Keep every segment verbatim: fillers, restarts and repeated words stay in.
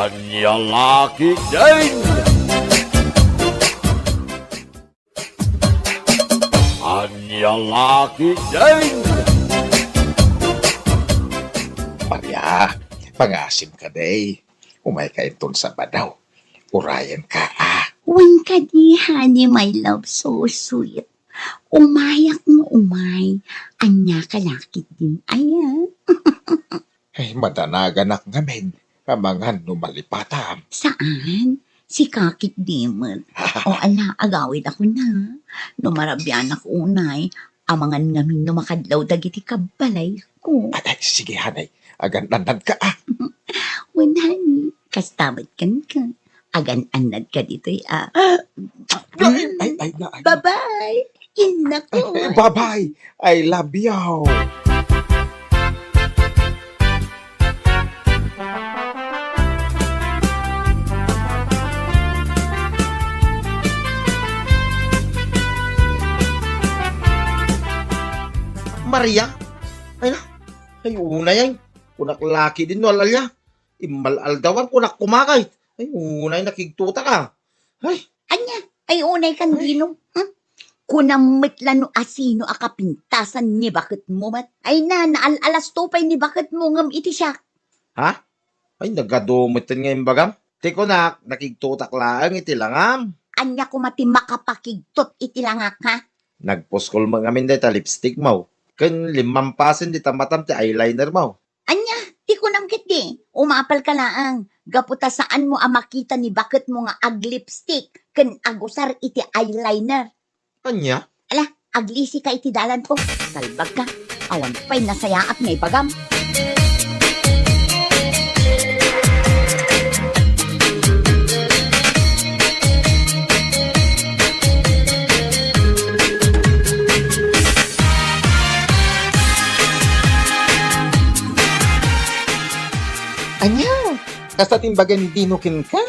Ania la ketdin? Ania la ketdin? Maria, pangasim kadi. Umayka inton Sabado. Urayenka, a. Wen kadi, honey, my love, so sweet. Umayak nga umay. Ania ka la ketdin, aya? Ay, madanaganak ngamin. Amangan no malipatam. Saan? Sika ketdi met. O ala, agawidakon. No marabianak unay, amangan ngamin no makadlaw dagiti kabbalayko. Ay, ay, sige, honey. Agan-annadka, a. Wen, honey. Kasta met kenka. Agan-annadka ditoy, a. Ay, ay, ay, ay. Bye-bye. Inako. Ay, bye-bye. I love you. Maria? Ay na. Ay, unay ay. Kunak la ketdin no al-alia. Immal-aldawan, kunak kumakay. Ay, unay nakigtotaka. Ay. Ania? Ay, unay kan dino? Hmm? Kunam met la no asino a kapintasan ni baketmo met. Ay na, naal-alasto pay ni baketmo ngem iti siak. Ha? Ay, nagadu met nga imbagam. Ti kunak, nakigtotak laeng iti langam. Ania koma ti makapakigtot iti langak, ha? Nagpuskol met ngamin dayta lipstickmo. Ken limmampasen dita matam ti eyelinermo. Ania ti kunam ketdi? Umapalka laeng, gapu ta saanmo a makita ni baketmo nga aglipstick ken agusar iti eyeliner. Ania? Ala, aglisika iti dalanko. Salbagka. Awan pay nasayaat nga ibagam. Ania? Kasta ti imbaga ni Dino kenka?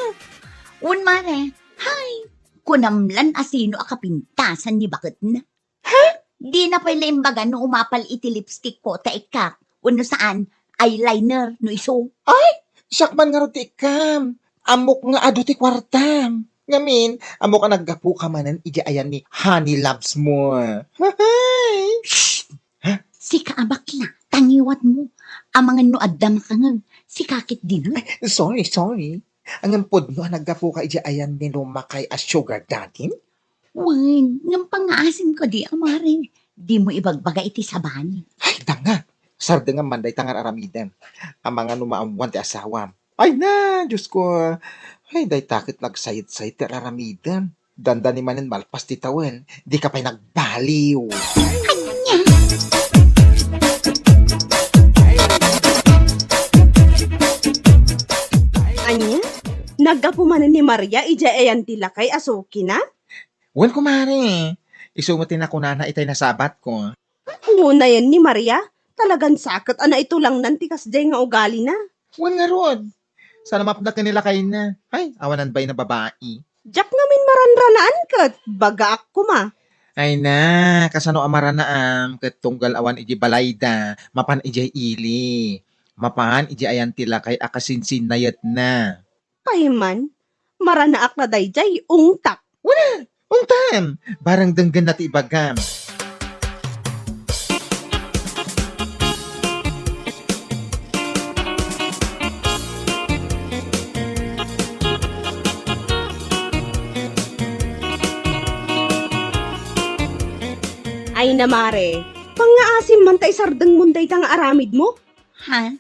Wen, mare. Hay, kunam lan a sino a kapintasan ni baketna. Ha? Dina pay la imbaga no umapal iti lipstickko ta ikkak, wenno saan, eyeliner no isu. Ay, siak man ngarud ti ikkam. Ammok nga adu ti kuartam. Ngamin, ammok a naggapuka manen idiay ayan ni Honey Loves mo. Hay! Shh! Ha? Sika a bakla, ta ngiwatmo. Amangan no adda makangeg, sika ketdi met. Ay, sorry, sorry. Ngem pudno a naggapuka idiay ayan ni numakay a sugar daddy? Wen, ngem pangngaasim kadi a mare, dimo ibagbaga iti sabali. Ay, danga! Sardengam man dayta nga ar-aramidem. Amangan no maammoan ti asawam. Ay na, Diosko! Ay, dayta ket nagsayet-sayet ti ar-aramidem. Dandani manen malpas ti tawen, dika pay nagbaliw. Ania? Ania? Naggapu manen ni Maria idiay ayan ti lakay a sukina? Wen, kumare. Isu met ti nakunana itay nasabatko. Ngunayen ni Maria, talagan saket a naitulangnan ti kasdiay nga ugalina. Wen ngarud, saan a mapna ken ni lakayna. Ay, awanan bain a babai. Diak ngamin maranranaan ket bagaak koma. Ay na, kasano a maranaam ket tunggal awan idiay balayda, mapan idiay ili. Mapan idiay ayan ti lakay a kasinsinnayetna. Pay man, maranaak la daydiay, ungtak. Wen, ungtam, barang denggenna ti ibagam. Ay na, mare, pangngaasim man ta isardengmon dayta nga aramidmo. Ha?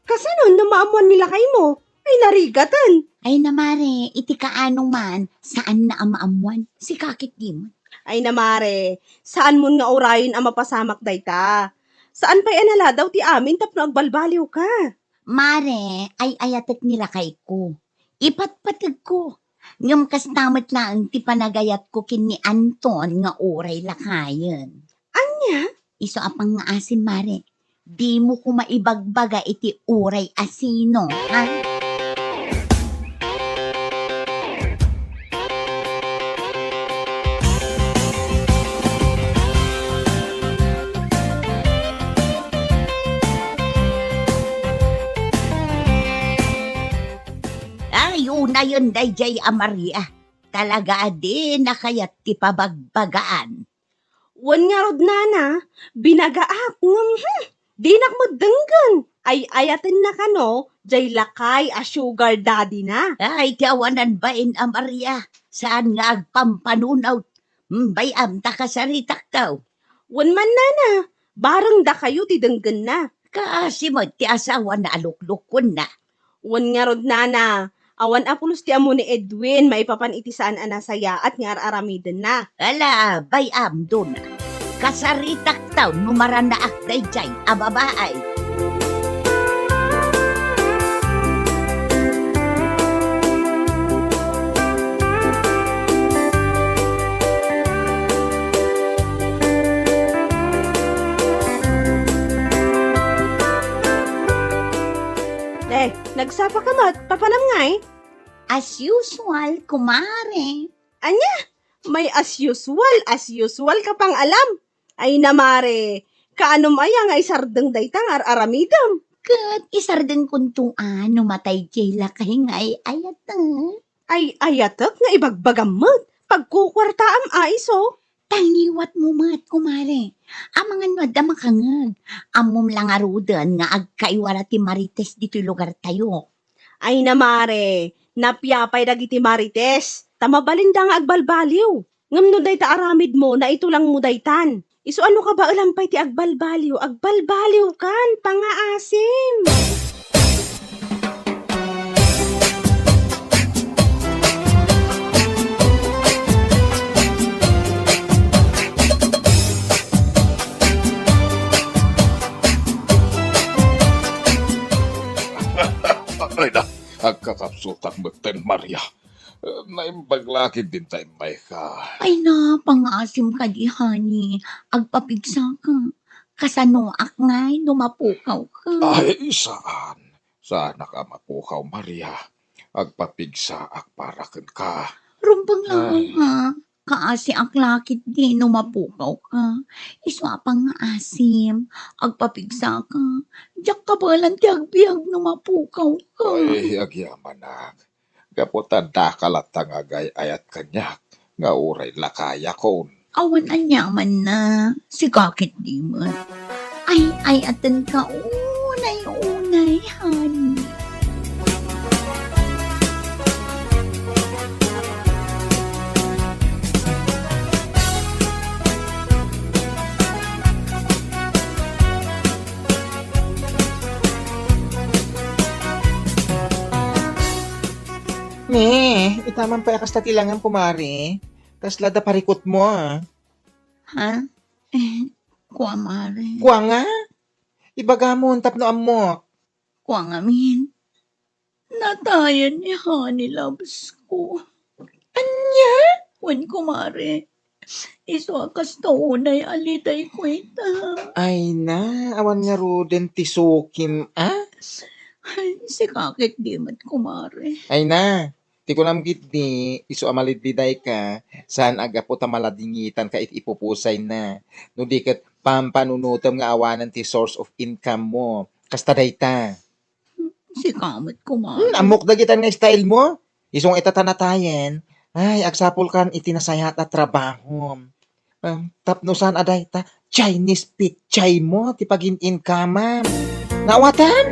Kasano no maammoan ni lakaymo? Ay, narigaten. Ay na, mare, iti kaano man, saanna a maammoan. Sika ketdi met. Ay na, mare, saanmon nga urayen a mapasamak dayta. Saan pay a naladaw ti amin tapno agbalbaliwka. Mare, ay-ayatek ni lakayko. Ipatpategko. Ngem kasta met laeng ti panagayatko ken ni Anton nga uray lakayen. Ania? Isu a pangngaasim, mare. Dimo koma ibagbaga iti uray a sino, ha? Unayen daydiay a Maria. Talaga a dina kayat ti pabagbagaan. Wen ngarud, nana, binagaak, ngem, hmm, dinak met denggen. Ay-ayatenna kano, jay lakay a sugar daddy-na. Ay, ti awanan bain a Maria, saan nga agpampanunot. Hmm, bay-am ta kasaritakto. Wen man, nana, bareng dakayo ti denggenna. Kaasi met ti asawana a luklukonna. Wen ngarud, nana, awan a pulos ti ammo ni Edwin maipapan iti saan a nasayaat nga ar-aramidenna. Ala, bay-am, Dona. Kasaritakto no maranaak daydiay a babai. Eh, nagsapa ka met, papanam ngay? As usual, kumare. Ania? May as usual, as usual ka pang alam. Ay na, mare, kaanom aya nga isardeng dayta nga ar-aramidem? Ket isardengkonto a no matay ti lakay nga ay-ayatek. Ay-ayatek nga ibagbagam met, pagkukuartaam a isu. Tangiwatmo met, kumare. Amangan no adda makangeg. Ammom la ngaruden nga agkaiwara ti marites ditoy lugartayo. Ay na, mare, napiapay dagiti marites, ta mabalinda nga agbalbaliw. Ngem no dayta aramidmo, naitulangmo daytan. Isu a no kabaelan pay ti agbalbaliw, agbalbaliwkan, pangaasim. Ay na, agkakapsutak metten, Maria. Naimbag la ketdin ta immayka. Ay na, pangaasim kadi, honey. Agpapigsaka. Kasanoak ngay no mapukawka? Ay, saan. Saanak a mapukaw, Maria. Agpapigsaak para kenka. Rumbeng laeng, ha? Kaasiak la ketdi no mapukawka. Isu a pangaasim, agpapigsaka. Diak kabaelan ti agbiag no mapukawka. Ay, agyamanak. Gapu ta daka latta nga agay-ayat kaniak nga uray lakayakon. Awan aniamanna, sika ketdi met. Ay-ayatenka unay-unay, honey. Ne, ita man pay a kasta ti langam, kumare. Kasla da parikutmo, a? Ha? Eh, kua, mare. Kua nga? Ibagamon tapno ammok. Kua ngamin. Natayen ni Honey Loves ko. Ania? Wen, kumare. Isu a kasta unay a lidayko ita. Ay na, awan ngaruden ti sukim, a? Ay, sika ketdi met, kumare. Ay na, ti kunam ketdi, isu a malidlidayka, saan a gapu ta maladingitanka iti ipupusayna. No di ket pampanunotem nga awanen ti source of income mo. Kasta dayta. Sika met, kumare. Hmm, ammok dagitan nga style mo. Isu nga ita ta natayen, ay, agsapulkan iti nasayaat a trabahom. Em, tapno saan a dayta, Chinese pechay mo ti pagin-income-am. Naawatan?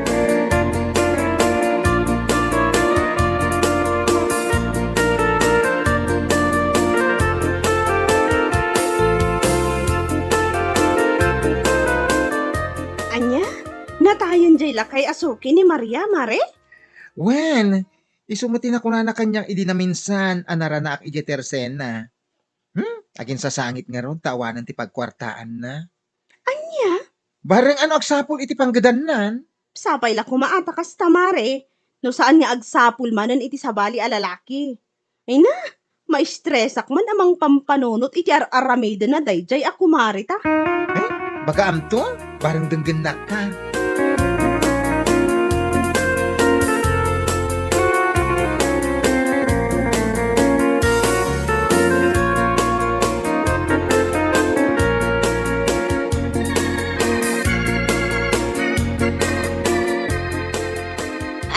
Ania? Natayen jay lakay a suki ni Maria, mare? Wen, isu met ti nakunana kaniak idi naminsan a naranaak idiay tersena. Hmm? Aginsasangit ngarud ta awanen ti pagkuartaanna. Ania? Bareng a no agsapul iti panggedannan. Sapay la koma a ta kasta, mare, no saan nga agsapul manen iti sabali a lalaki. Ay na, maistresak man a mangpampanunot iti ar-aramidenna daydiay a kumareta. Eh, bagaamto? Bareng denggennakka.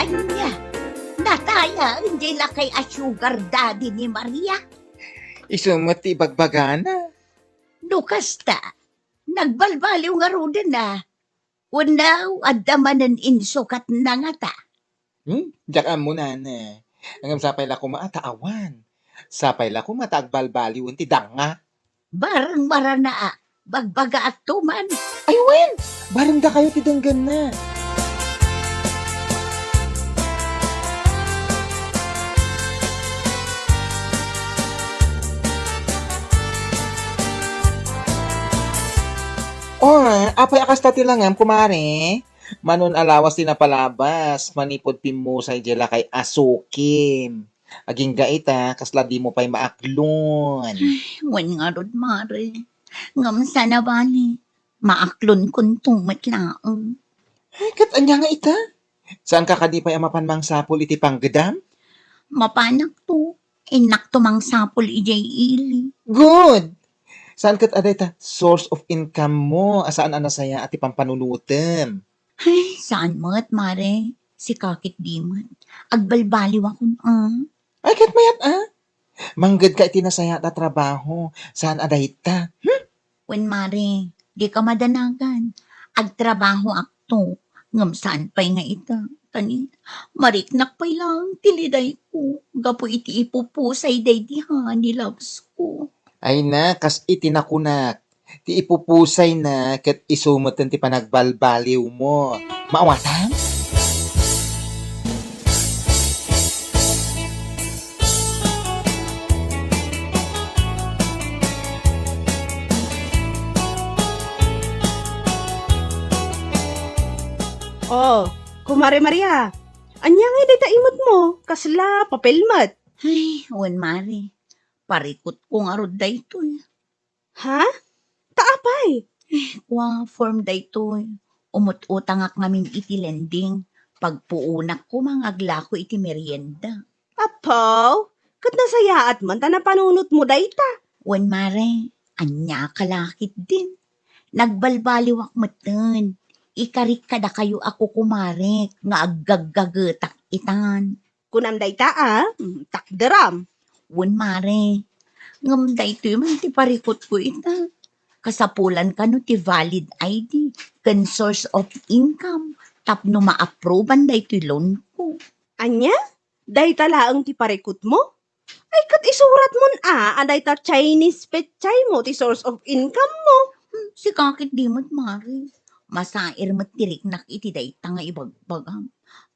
Ania, natay Ita, diay lakay a sugar daddy ni Maria. Isu met ti ibagbagana. No kasta, nagbalbaliw ngaruden a. Wenno, adda manen insukatna ngata. Hmm? Diak ammo, nana. Ngem sapay la koma ta awan. Sapay la koma ta agbalbaliwen ti danga. Bareng marana a, bagbagaakto man. Ay wen, bareng dakayo ti denggenna. Oh, apay a kasta ti langam, kumare? Manon a lawas ti napalabas manipud pimmusay diay lakay a sukim. Agingga ita, kasla dimo pay maaklon. Ay, wen ngarud, mare. Ngem saan a bali, maaklonkonto met laeng. Ay, ket ania nga ita? Saanka kadi pay a mapan mangsapul iti panggedam? Mapanakto. Innakto mangsapul idiay ili. Good! Saan ket a dayta source of income mo a saan a nasayaat ti pampanunotem? Ay, saan met, mare. Sika ketdi met. Agbalbaliwakon, a. Ay, ket mayat, a? Manggedka iti nasayaat a trabaho, saan a dayta. Hmm? Wen, mare, dika madanagan. Agtrabahoakto, ngem saan pay nga ita. Tani, mariknak pay laeng ti lidayko gapu iti ipupusay daydi honey loves ko. Ay na, kas iti nakunak, ti ipupusayna ket isu metten ti panagbalbaliwmo. Maawatan? Oh, Kumare Maria, ania ngay dayta imutmo? Kasla papel met? Ay, wen, mare. Parikutko ngarud daytoy. Ha? Ta apay? Eh, kua form daytoy. Umut-utangak ngamin iti lending. Pagpuonak koma nga aglako iti merienda. Apo, ket nasayaat man ta napanunotmo dayta. Wen, mare, ania ka la ketdin? Nagbalbaliwak metten. Ikarik kadakayo a kukumarek nga aggaggagetak itan. Kunam dayta a, mm, takderam. Wen, mare. Ngem daytoy man ti parikutko ita. Kasapulan kano ti valid I D ken source of income tapno ma-approvean daytoy loan ko. Ania? Dayta laeng ti parikutmo? Ay, ket isuratmon a, a dayta Chinese petchay mo ti source of income mo. Hmm, sika ketdi met, mare. Masair met ti riknak iti dayta nga ibagbagam.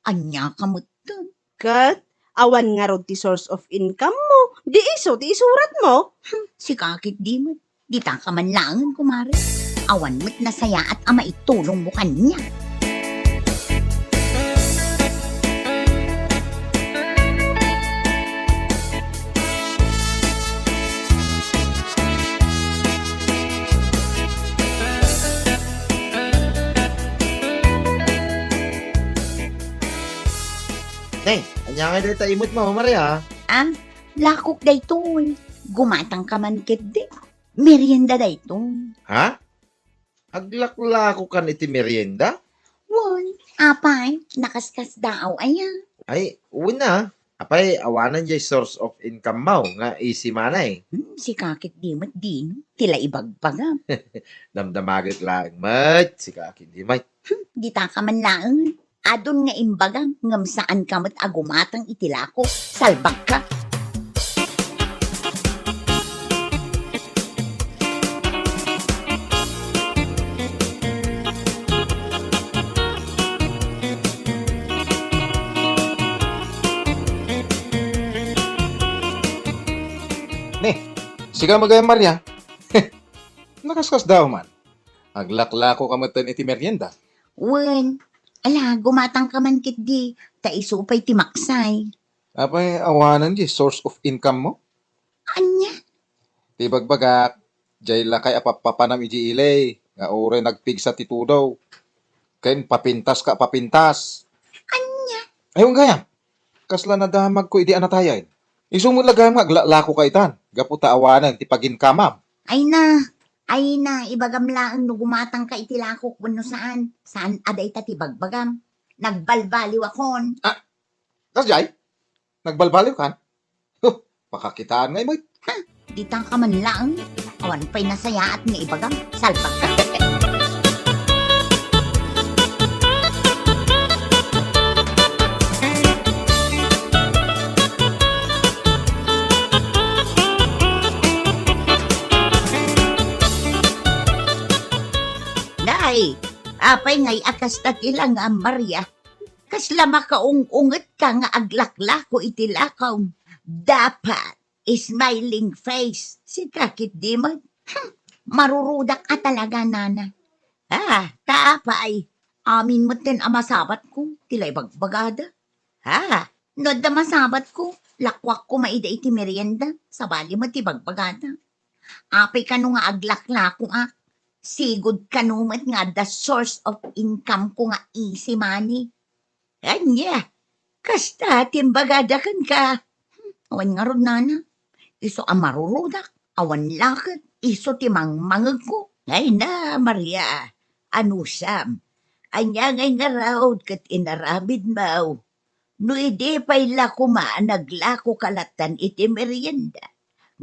Ania ka metten? Ket awan ngarud ti source of income mo, di isu ti isuratmo? Hmm, sika ketdi met. Dita ka man laengen, kumare. Awan met nasayaat a maitulongmo kaniak. Ne, ania ngay dayta imutmo, Maria? Ah, lakok daytoy. Gumatangka man ketdi. Merienda daytoy. Ha? Aglaklakokan iti merienda? Wen, apay, nakaskasdaaw aya? Ay, wen a. Apay, awanen jay source of income mo nga easy money? Hmm, sika ketdi met dino, ti la ibagbagam. Damdamagek laeng met, sika ketdi met. Hmm, dita ka man laeng. Adun nga imbagam ngem saanka met a gumatang iti lako. Salbagka! Ne, sika met gayam, Maria. Nakaskasdaaw man. Aglaklakoka metten iti merienda. Wen, ala, gumatangka man ketdi, ta isu pay ti maksay. Apay, awanen jay source of income mo? Ania? Ti ibagbagak, jay lakay a pappapanam iti ili, nga uray nagpigsa ti tudo. Ken papintaska a papintas. Ania? Ay, wen gayam. Kasla nadamagko idi a natayay. Isu met la gayam nga aglaklakoka itan, gapu ta awanen ti pagin-income-am. Ay na, ay na, ibagam laeng no gumatangka iti lakok wenno saan. Saan a dayta ti bagbagam. Nagbalbaliwakon. Ah, kasjay? Nagbalbaliwkan? Huh, pakakitaan ngay met. Dita ka man laeng. Awan pay nasayaat nga ibagam. Salbagka. Nay, apay ngay a kasta ti langam, Maria? Kasla makaung-ungetka nga aglaklako iti lakawm. Dapat, smiling face. Sika ketdi met. Hmm, marurudak a talaga, nana. Ah, ta apay, amin metten a masabatko, ti la ibagbagada. Ah, no adda masabatko, lakuak koma ida iti merienda, sabali met ti ibagbagada. Apay kano nga aglaklako, ah? Sigud kano met nga adda source of income ko nga easy money. Ania, kasta ti imbagada kenka. Hmm, awan ngarud, nana. Isu a marurudak, awan laket, isu ti mangmangegko. Ay na, Maria, anusam. Ania ngay ngarud ket inaramidmo? No idi pay la koma a naglakoka lattan iti merienda,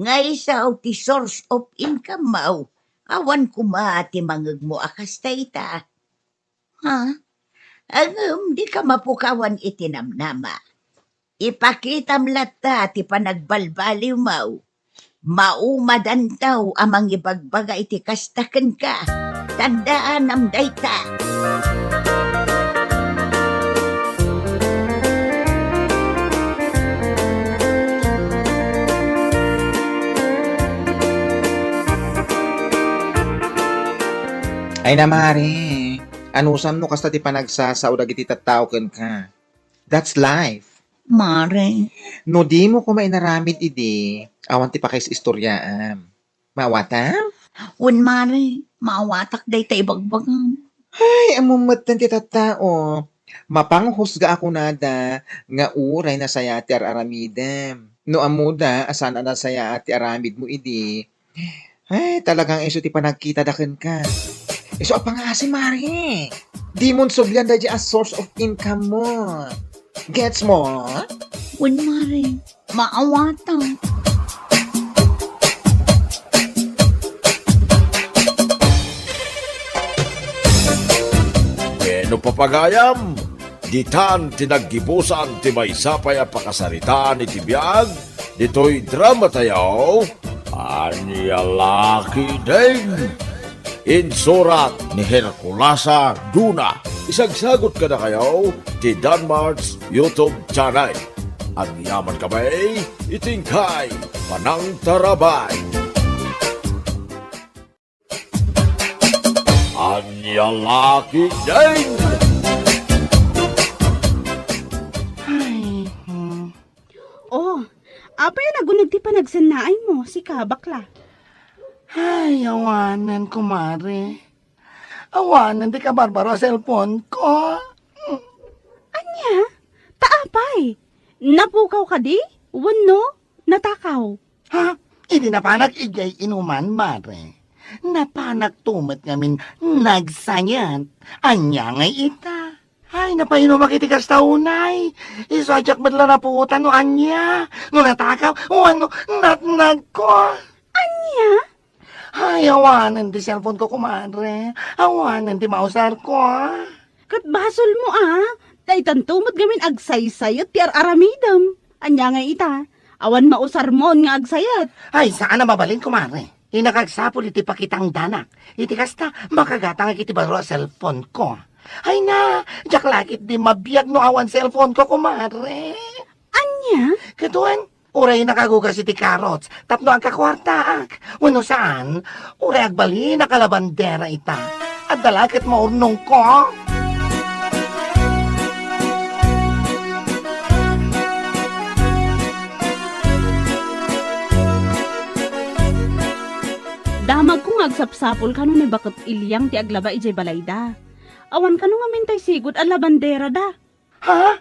nga isu ti source of income mo, awan koma ti mangegmo a kasta ita. Ha? Ngem dika mapukawan iti namnama. Ipakitam latta ti panagbalbaliwmo. Maumadanto a mangibagbaga iti kasta kenka. Tandaanam dayta. Ay na, Mare. Anusam no kasta ti panagsasao dagiti tattao kenka? That's life. Mare. No dimo koma inaramid idi, awan ti pakaisistoriaam. Maawatam? Wen, Mare, maawatak dayta ibagbagam. Ay, ammom metten ti tattao. Mapanghusga a kunada nga uray nasayaat ti ar-aramidem. No ammoda a saan a nasayaat ti aramidmo idi, ay, talagang isu ti panagkitada kenka. Isu a pangngaasim, Mare. Dimon sublian daydiay a source of income mo. Gets mo? Wen, Mare. Maawatam. Wenno, papagayam, ditan ti naggibusan ti maysa pay a pakasaritaan iti biag ditoy dramatayo, Ania La Ketdin. Insurat ni Herculasa Duna. Isagsagut kadakayo ti Danmart's YouTube channel. Agyaman kami iti inkay panangtarabay. Ania La Ketdin. Ay, hmm. Oh, apay a naguneg ti panagsennaaymo, sika, bakla? Ay, awanen, kumare. Awanen ti kabarbaro a cellphone ko. Ania? Ta apay? Napukaw kadi? Wenno natakaw? Ha? Idi napanak idiay inuman, mare. Napanak to met ngamin nagsayat. Ania ngay ita? Ay, napainumak iti kasta unay. Isu a diak met la napuotan no ania, no natakaw, wenno natnagko. Ania? Ay, awanen ti cellphone ko, kumare. Awanen ti mausar ko, ah. Ket basolmo, ah. Ta itanto met ngamin agsaysayat ti ar-aramidem. Ania ngay ita? Awan mausarmon nga agsayat. Ay, saan a mabalin, kumare. Innak agsapul iti pakitangdanak. Iti kasta, makagatangak iti baro a cellphone ko. Ay na, diak la ketdi mabiag no awan cellphone ko, kumare. Ania? Ket wen, uray nakagugas iti carrots tapno agkakuartaak. Wenno saan, uray agbalinak a labandera ita. Adda la ket maurnongko. Damagko nga agsapsapul kano ni Baket Iliang ti aglaba idiay balayda. Awan kano ngamin tay sigud a labanderada. Ha?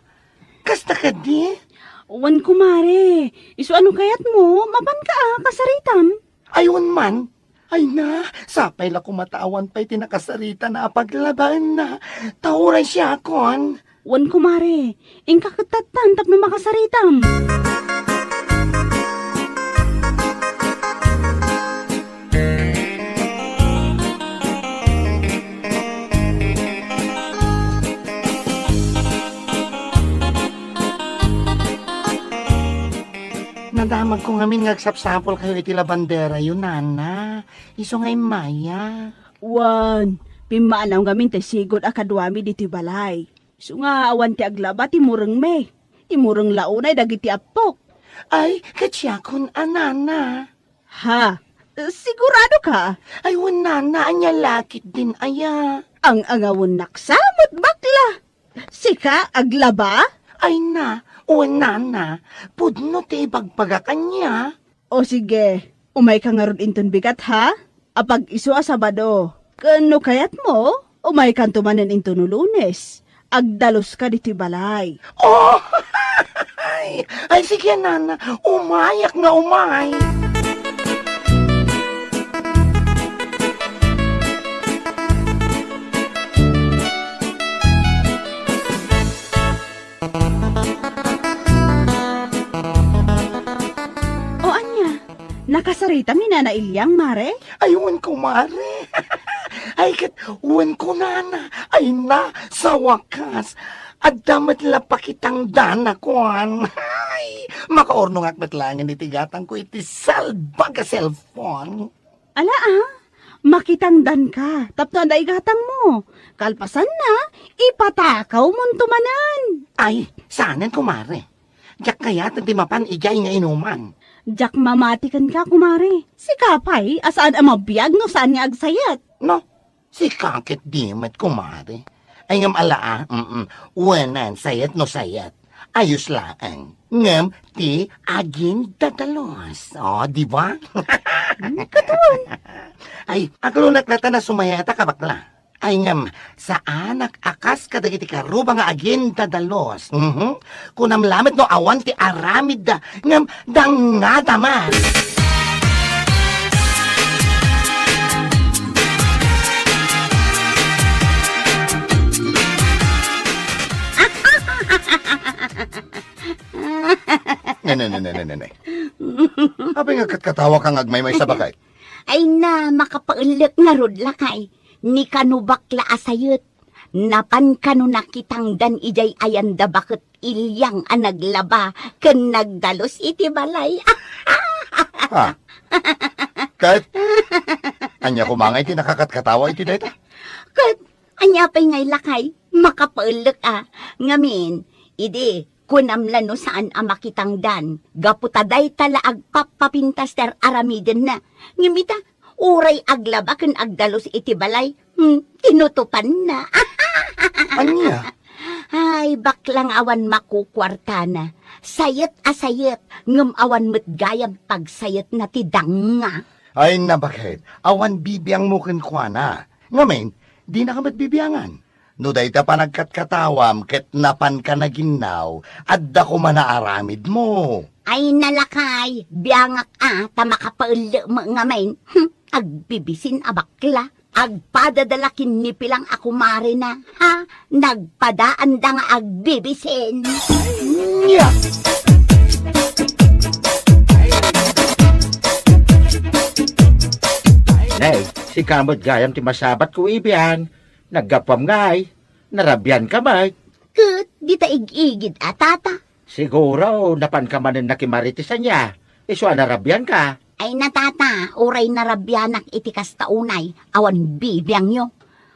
Kasta kadi? Wen, kumare. Isu a no kayatmo, mapanka a kasaritam. Ay, wen man. Ay na, sapay la koma ta awan pay ti nakasaritan a paglabaenna. Ta uray siakon. Wen, kumare, inka ket tattan tapno makasaritam. Nadamagko ngamin nga agsapsapulkayo iti labanderayo, nana. Isu nga immaya. Wen, pimmaanam ngamin ti sigud a kaduami ditoy balay. Isu nga awan ti aglaba ti murengmi. Ti mureng la unay dagiti appok. Ay, ket siakon a, nana. Ha? Sigurado ka? Ay, wen, nana, ania la ketdin aya? Ang-angawennak sa met bakla. Sika, aglaba? Ay na, wen, nana, pudno ti ibagbagak ania. O sige, umayka ngarud inton bigat, ha? Apag-isu a Sabado. Ken no kayatmo, umaykanto manen inton no Lunes. Agdaluska ditoy balay. Oh! Ay, ay, sige, nana. Umayak nga umay. O ania, nakasaritam ni Nana Iliang, mare? Ay, wen, kumare. Ay, ket wen, kunana. Ay na, sa wakas, adda met la pakitangdan a kuan. Ay, makaurnongak met laengen iti gatangko iti salbag a cellphone. Ala, ah, makitangdanka tapno adda igatangmo. Kalpasanna, ipatakawmonto manen. Ay, saanen, kumare. Diak kayat ti mapan idiay nga inuman. Diak mamati kenka, kumare. Sika pay a saan a mabiag no saan nga agsayet. No, sika ket di met, kumare. Ay, ngem ala, ah, mm, wen, sayet no sayet. Ayos laeng. Ngem ti agindadalus. O, di ba? Hmm, kaduan. Ay, aglunak latta na sumayata ka, bakla. Ay, ngem, saanak a kas kadagiti karuba nga agindadalus. Mhm. Kunam lamet no awan ti aramidda, ngem dangngada met. Ne, ne, ne, ne, ne, ne, ne. Apay nga katkatawa ka nga agmaymaysa, baket? Ay na, makapaellek ngarud, lakay. Ni kano bakla a sayet. Napan kano nakitangdan idiay ayanda baket Iliang a naglaba ken nagdalus iti balay. Ha? Ket? Ania koma nga iti nakakatkatawa iti dayta? Ket, ania pay nga ilakay? Makapaellek a. Ngamin, idi, kunam la no saan a makitangdan, gapu ta dayta la agpappapintas ti ar-aramidenna. Ngem ita, uray aglaba ken agdalus iti balay, hmm, tinutopanna. Ania? Ay, bakla nga awan makukuartana. Sayet a sayet, ngem awan met gayam pagsayetna ti dangngana. Ay, nabaket, awan bibiangmo kenkuana. Ngamin, dinaka met bibiangan. No dayta panagkatkatawam ket napanka naginnaw, adda koma naaramidmo. Ay, nalakay, biangak a, ta makapaellek met ngamin. Hm, agbibisin a bakla. Agpadada la ken ni Pilang a kumarena, ha? Nagpadaanda nga agbibisin. Nya! Nay, sika met gayam ti masabatko, Ibiang. Naggapuam ngay. Narabianka met. Ket dita ig-igid a, tata. Siguro, napanka manen nakimarites ania. Isu a narabianka. Ay na, tata, uray narabianak iti kasta unay, awan bibiangyo.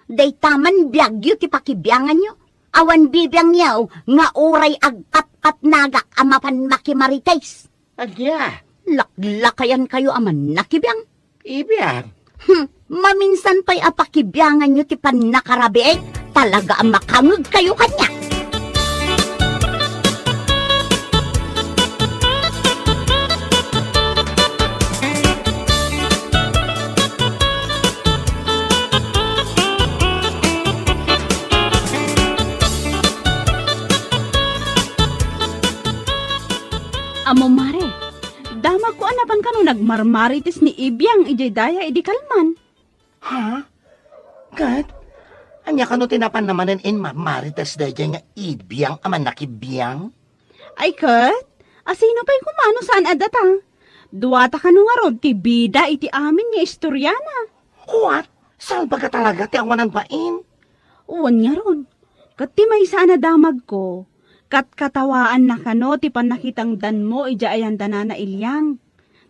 Dayta man biagyo ti pakibianganyo. Awan bibiangyo nga uray agpatpatnagak a mapan makimarites. Ania? Laklakayankayo a mannakibiang. Ibiang? Hmm, maminsan pay a pakibianganyo ti pannakarabii, talaga a makangegkayo kaniak. Ammom, mare, damagko a napan kano nagmarmarites ni Ibiang idiay daya idi kalman. Ha? Ket? Ania kano ti napanna manen inmamarites daydiay nga ibiang a mannakibiang? Ay ket, asino pay koma no saan a data? Duata kano ngarud ti bida iti amin nga istoriana. What? Salbaga talaga ti awanan bain? Wen ngarud, ket ti maysa a nadamagko, katkatawaanna kano ti pannakitangdanmo idiay ayandanana Iliang.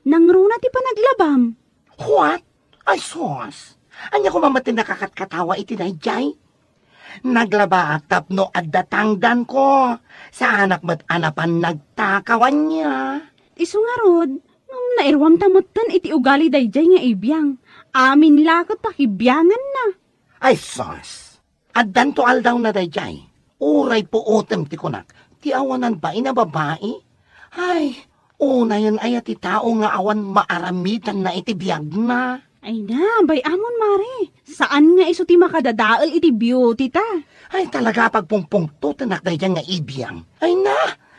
Nangruna ti panaglabam. What? Ay sus! Ania koma met ti nakakatkatawa iti daydiay? Naglabaak tapno adda tangdanko. Saanak met a napan nagtakaw ania. Isu ngarud, ngem nairuamta metten iti ugali daydiay nga ibiang. Amin la ket pakibianganna. Ay sus! Addanto aldawna daydiay. Uray puotem ti kunak, ti awanan bain a babai. Ay, unayen aya ti tao nga awan maaramidanna iti biagna. Ay na, bay-amon, Mare. Saan nga isu ti makadadael iti beauty ta. Ay, talaga a pagpungpungtotenak daydiay nga ibiang. Ay na,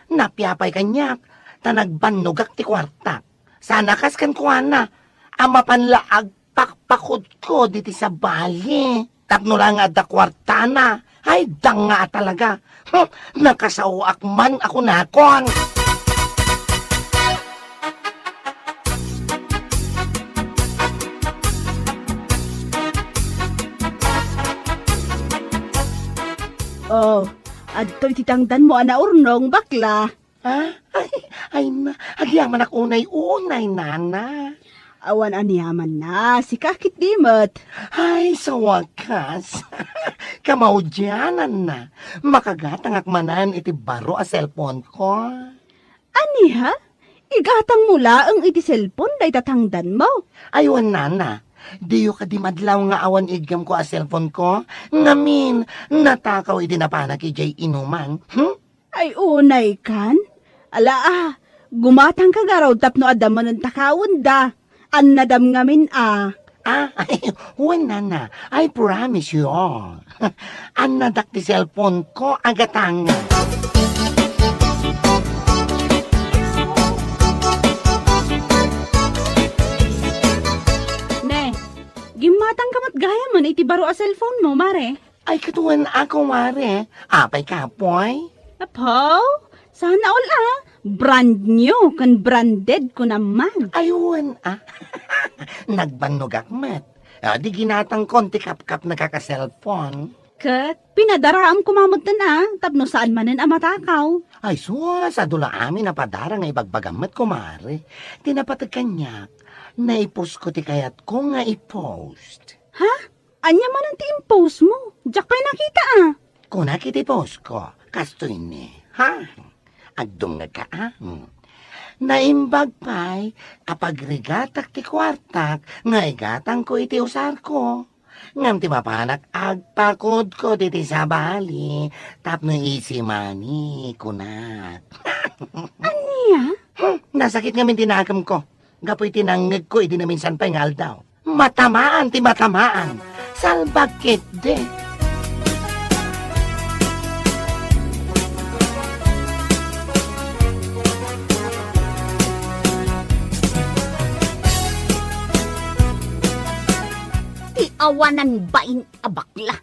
napiapay kaniak, ta nagbannogak ti kuartak. Saan a kas kenkuana, a mapan la agpakpakudkod iti sabali. Tapno la nga adda kuartana, ay, danga a talaga. Hmm, nakasaoak man a kunakon. Oh, adtoy ti tangdanmo a naurnong, bakla. Ah, ay, ay na, agyamanak unay-unay, nana. Awan aniamanna, sika ketdi met. Ay, sa wakas. Kamaudiananna, makagatangak manen iti baro a cellphone-ko. Ania? Igatangmo laeng iti cellphone dayta tangdanmo? Ay, wen, nana. Diyo kadi madlaw nga awan iggamko a cellphone-ko? Ngamin, natakaw iti napanak idiay inuman. Hmm? Ay, unay kan? Ala, ah, gumatangka ngarud tapno adda manen takawen da. Annadam ngamin a. Ah, ay, wen, nana. I promise you all. Annadak ti cellphone-ko a gatang. Ne, gimmatangka met gayamen iti baro a cellphone-mo, Mare. Ay, ket wen a, kumare. Apay, kapoy? Apo? Sana all, ah. Brand new ken branded ko naman. Ay, wen a. Nagbannogak met. Ah, di ginatangkon ti kapkapnaka a cellphone. Ket pinadaraam koma metten a, tapno saan manen a matakaw. Ay, sus, adu la amin a padara nga ibagbagam met, kumare. Ti napateg kaniak, naipost ko ti kayatko nga i-post. Ha? Ania manen ti i-post mo? Diak pay nakita a. Kunak iti post ko, kastoy ni, ha? Agdumngegka a? Hmm. Naimbag pay a pagrigatak ti kuartak nga igatangko iti usarko. Ngem ti mapanak, agpakudkod iti sabali tapno easy money, kunak. Ania? Hmm, nasakit ngamin ti nakemko gapu iti nangngegko idi naminsan pay nga aldaw. Matamaan ti matamaan. Salbag ketdi. Ti awanan bain a bakla.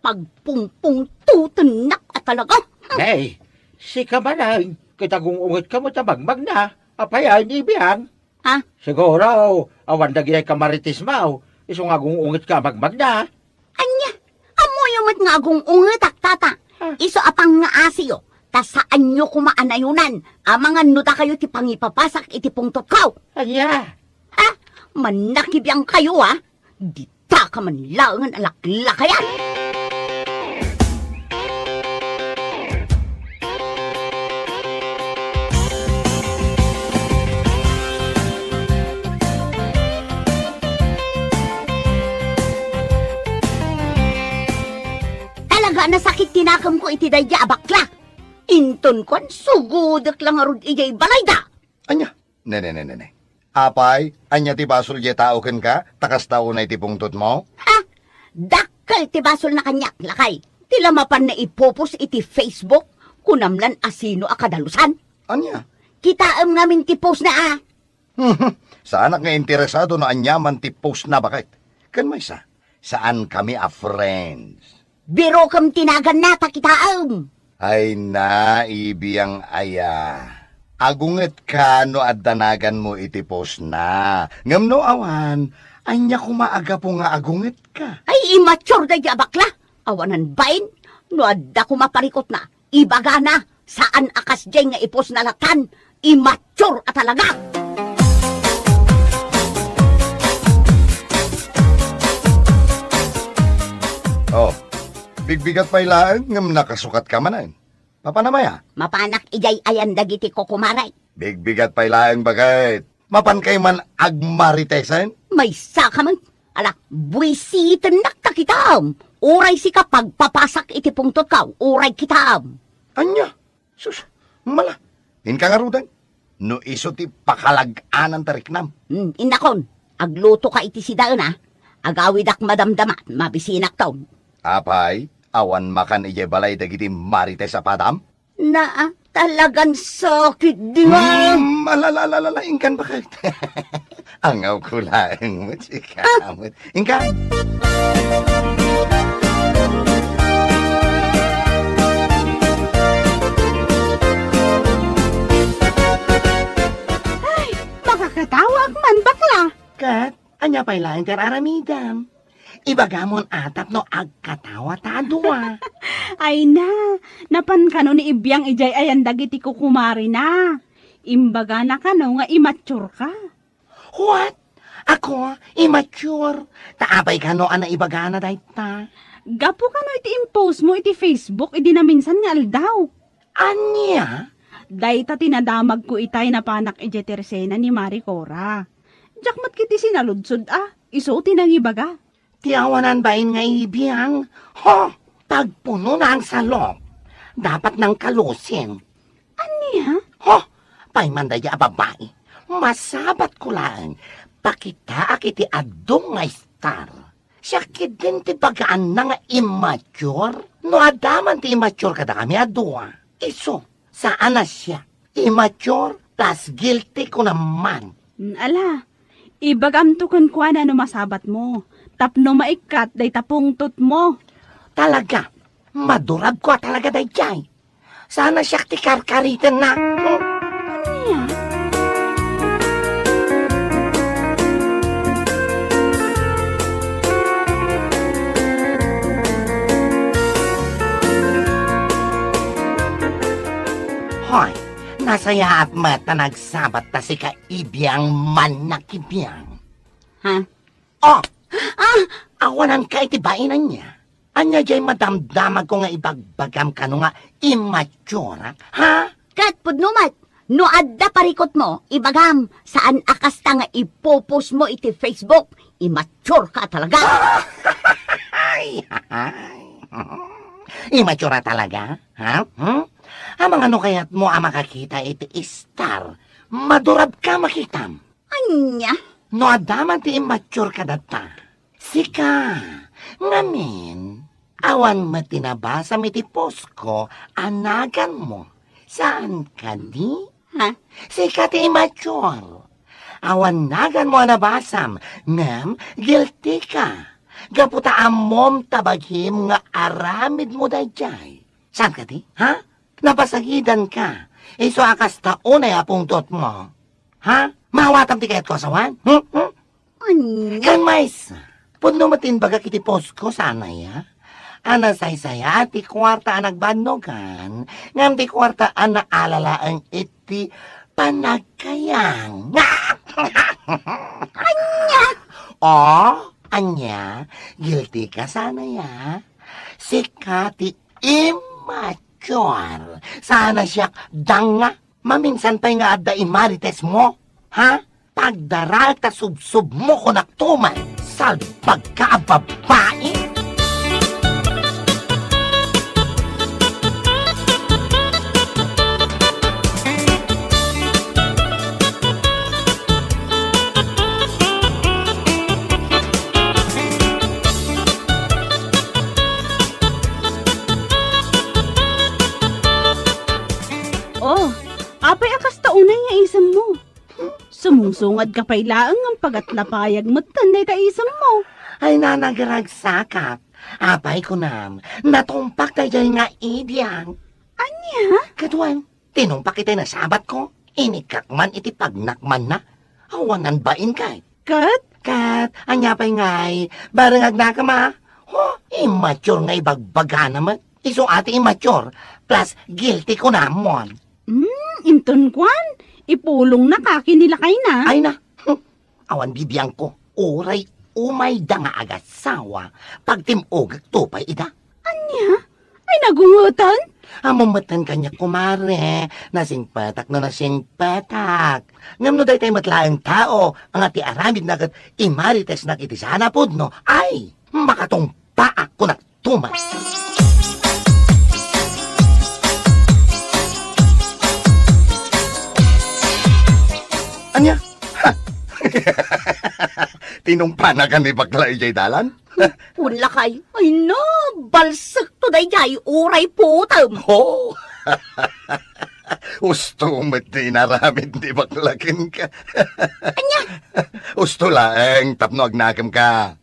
Pagpungpungtotennak a talaga. Nay, sika manen, ket agung-ungetka met a magmagna. Apay a, ni Biang? Ha? Siguro, awan dagiti kamarites mo, isu nga agung-ungetka a magmagna. Ania? Ammoyo met nga agung-ungetak, tata. Ha? Isu a pangngaasiyo, ta saanyo koma a nayonan, amangan no dakayo ti pangipapasak iti pungtotko. Ania? Ha? Mannakibiangkayo, a? Dita ka man laengen a laklakayan! Talaga a nasakit ti nakemko iti daydiay a bakla. Inton kuan, sugodek la ngarud idiay balayda. Ania? Ne, ne, ne, ne, ne. Apay, ania ti basol diay tao kenka, ta kasta unay ti pungtotmo? Ha? Dakkel ti basolna kaniak, lakay. Ti la mapanna ipupos iti Facebook, kunam lan a sino a kadalusan. Ania? Kitaem ngamin ti postna, a. Saanak nga interesado no aniaman ti postna, baket. Ken maysa, saankami a friends. Birokem ti naganna ta kitaem. Ay na, ibiang aya. Agungetka no adda naganmo iti postna. Ngem no awan, ania koma a gapu nga agungetka? Ay, immature daydi a bakla. Awanan bain, no adda koma parikutna, ibagana, saan a kasdiay nga ipostna latan, immature a talaga. Oh, bigbigat pay laeng ngem nakasukatka manen. Mapanam aya? Mapanak idiay ayan dagiti kukumarek. Bigbigat pay laeng baket. Mapankay man agmaritesen? Maysaka man. Ala, buisitennak ta kitaem. Uray sika pagpapasak iti pungtotko, uray kitaem. Ania? Sus, mala. Inka ngaruden. No isu ti pakalag-anan ta riknam. Hmm, innakon, aglutoka iti sidaen, a. Agawidak madamdama, mabisinakton. Apay, awan makan idiay balay dagiti marites a padam? Naa, talagan sakit di nga. Hmm, ala, ala, ala, ala, inkan baket. Angawko laeng met sika, met. Inkan. Ay, makakatawaak man, bakla. Ket, ania pay laeng ti ar-aramidem? Ibagamon a tapno agkatawa ta a dua. Ay na, napan kano ni Ibiang idiay ayan dagiti kukumarina. Imbagana kano nga immature ka. What? Ako, immature? Ta apay kano a naibagana dayta? Gapu kano iti impostmo iti Facebook idi naminsan nga aldaw. Ania? Dayta ti nadamagko itay napanak idiay tersena ni Mari Cora. Diak met ketdi sinaludsod a, isu ti nangibaga. Ti awanan bain nga ibiang, ho, pagpunona ang salok. Dapat nang kalusin. Ania? Ho, pay man daydi a babai. Masabatko laeng, pakitaak iti adu nga star. Siak ketdin ti bagaanna nga immature? No adda man ti immature kadakami a dua, isu, saan a siak. Immature plus guilty ko naman. Mm, ala, ibagamto kenkuana no masabatmo, tapno maikkat dayta pungtotmo. Talaga, madurabko a talaga daydiay. Saan a siak ti karkaritenna. Hmm? Ania? Hoy, nasayaat met ta nagsabat ta sika ibiang mannakibiang. Ha? Oh! Ah! Awananka iti bain ania? Ania diay madamdamagko nga ibagbagam kano nga immature, ha? Ket pudno met, no adda parikutmo, ibagam, saan a kasta nga ipopost mo iti Facebook, immature ka talaga. Ay, ay. Immature talaga, ha? Hmm? Amangan no kayatmo a makakita iti star, madurab ka makitam. Ania? No adda man ti immature kadatta, sika, ngamin, awan met ti nabasam iti post ko a naganmo. Saan kadi? Ha? Sika ti immature. Awan naganmo a nabasam, ngem guilty ka. Gapu ta ammom ta bagim nga aramidmo daydiay. Saan kadi? Ha? Napasagidan ka. Isu a kasta unay a pungtot mo. Ha? Maawatam ti kayatko a sawen? Hmm? Hmm? Ania? Ken maysa, pudno met ti imbagak iti post ko, saan aya? A nasaysayaat ti kuarta a nagbannogan, ngem ti kuarta a naalalaeng iti panagkayang. Ania? Oh, ania? Guilty ka, saan aya? Sika ti immature. Saan a siak danga. Maminsan pay nga adda immature mo, ha? Pagdaraek ta subsubmo ko naktuman, salbag ka a babai! Oh, apay a kasta unay nga isemmo? Sumungsungad ka pay laeng ngem pagatlapayag metten dayta isemmo. Ay, nanagaragsakak. Apay kunam, natumpak daydiay nga ibiag. Ania? Kaduan, tinumpak itay nasabatko, inikkak man iti pagnakmanna. Awanan bain kay. Ket? Ket, ania pay ngay, bareng agnakem a? Ho, immature nga ibagbagana met. Isu a ti immature, plus guilty kunamon. Hmm, inton kuan, ipulongna ka ken ni lakayna. Ay na, hmm, awan bibiangko, uray umayda nga agasawa, pagtim-ogek to pay ida. Ania? Ay, nagungotan? Ammom metten kaniak, kumare, nasingpetak no nasingpetak. Ngem no daytoy met laeng tao nga ti aramidna ket imaritesnak iti sana pudno, ay, makatungpaak kunak tumas. Ania? Tinungpana ka ni bakla idiay dalan? Wen lakay. Ay na, balsekto daydiay, uray puotem. Oh! Usto met ti inaramid ni bakla kenka. Ania? Usto laeng tapno agnakem ka.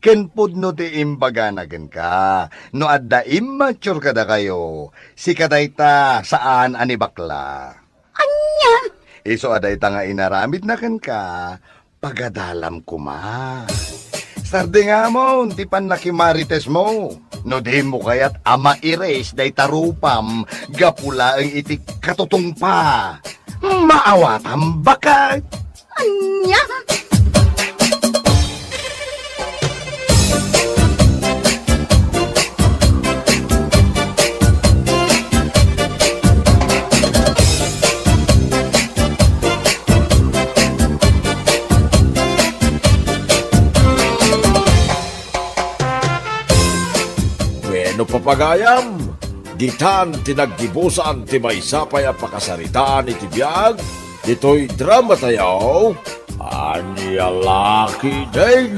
Ken pudno ti imbagana kenka. No adda immature kadakayo, sika dayta saan a ni bakla. Ania? Isu a dayta nga inaramidna kenka, pagadalam koma. Sardingamon ti pannakimarites mo. No dimo kayat a maires dayta rupam gapu laeng iti katutungpa, maawatam baket. Ania? Wenno, papagayam, ditan ti naggibusan ti maysa pay a pakasaritaan iti biag ditoy drama tayo, Ania La Ketdin.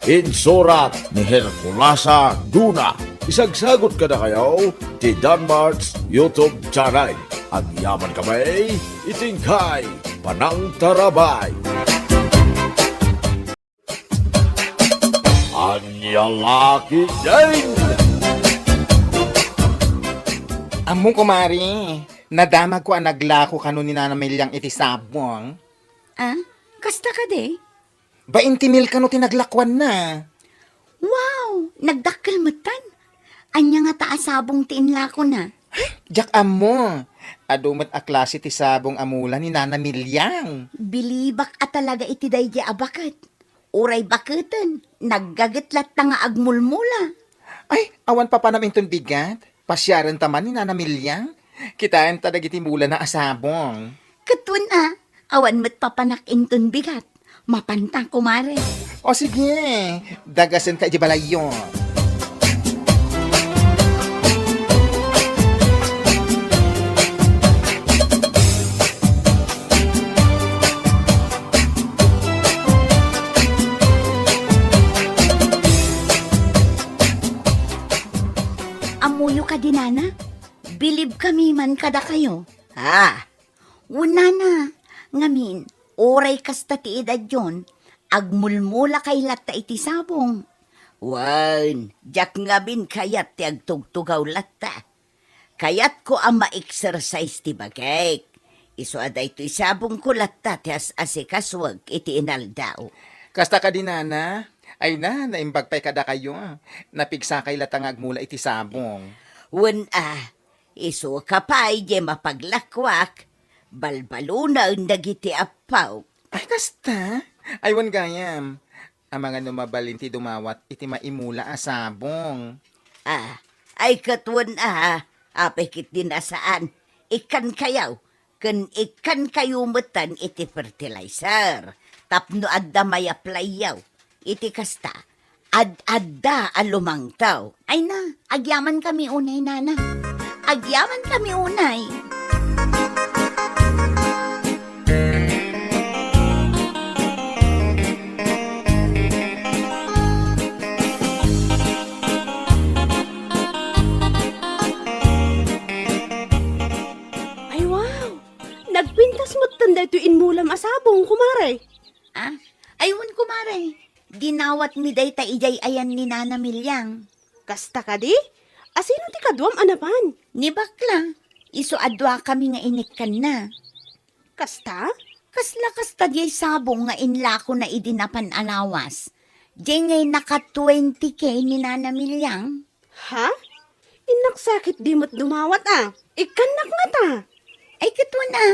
Insurat ni Herculasa Duna. Isagsagut kadakayo ti Danmart's YouTube channel. Agyaman kami iti inkay panangtarabay. Ania La Ketdin! Ammom, kumare, nadamagko a naglako kano ni Nana Meliang iti sabong. Ah? Kasta kadi? Bainte mil kano ti naglakuanna. Wow! Nagdakkel metten. Ania ngata a sabong ti inlakona? Diak ammo. Adu met a klase ti sabong a mula ni Nana Meliang. Bilibak a talaga iti daydi a baket. Uray baketen, naggaget latta nga agmulmula. Ay, awan papanam inton bigat? Pasiarenta man ni Nana Meliang. Kitaenta dagiti mulana a sabong. Ket wen a, awan met papanak inton bigat. Mapanta, kumare. O sige, dagasenka iti balayyo. Ammoyo kadi, Nana? Bilibkami man kadakayo. Ah, wen, Nana, ngamin, uray kasta ti edadyon, agmulmulakay latta iti sabong. Wen, diak ngamin kayat ti agtugtugaw latta. Kayatko a ma-exercise ti bagik. Isu a daytoy sabongko latta ti as-asikasuek iti inaldaw. Kasta kadi, Nana? Ay na, naimbag pay kadakayo. Napigsakay latta nga agmula iti sabong. Wen a, isuka pay diay mapaglakuak, balbalunen dagiti appaw. Ay, kasta? Ay, wen gayam. Amangan no mabalin ti dumawat iti maimula a sabong. Ah, ay ket wen a, apay ketdin a saan, ikkankayo, ken ikkankayo metten iti fertilizer, tapno adda mayaplayyo. Iti kasta, ad-adda a lumangtaw. Ay na, agyamankami unay, Nana. Agyamankami unay. Ay, wow! Nagpintas metten daytoy inmulam a sabong, kumare. Ah? Ay, wen, kumare. Dinawatmi dayta idiay ayan ni Nana Miliang. Kasta kadi? Asino ti kaduam a napan? Ni Bakla, isu a duakami nga inikkanna. Kasta? Kasla kasta diay sabong nga inlakona idi napan a lawas. Diay ngay naka twenty K ni Nana Miliang. Ha? Innak sakit di met dumawat a. Ikkannak ngata. Ay, ket wen a,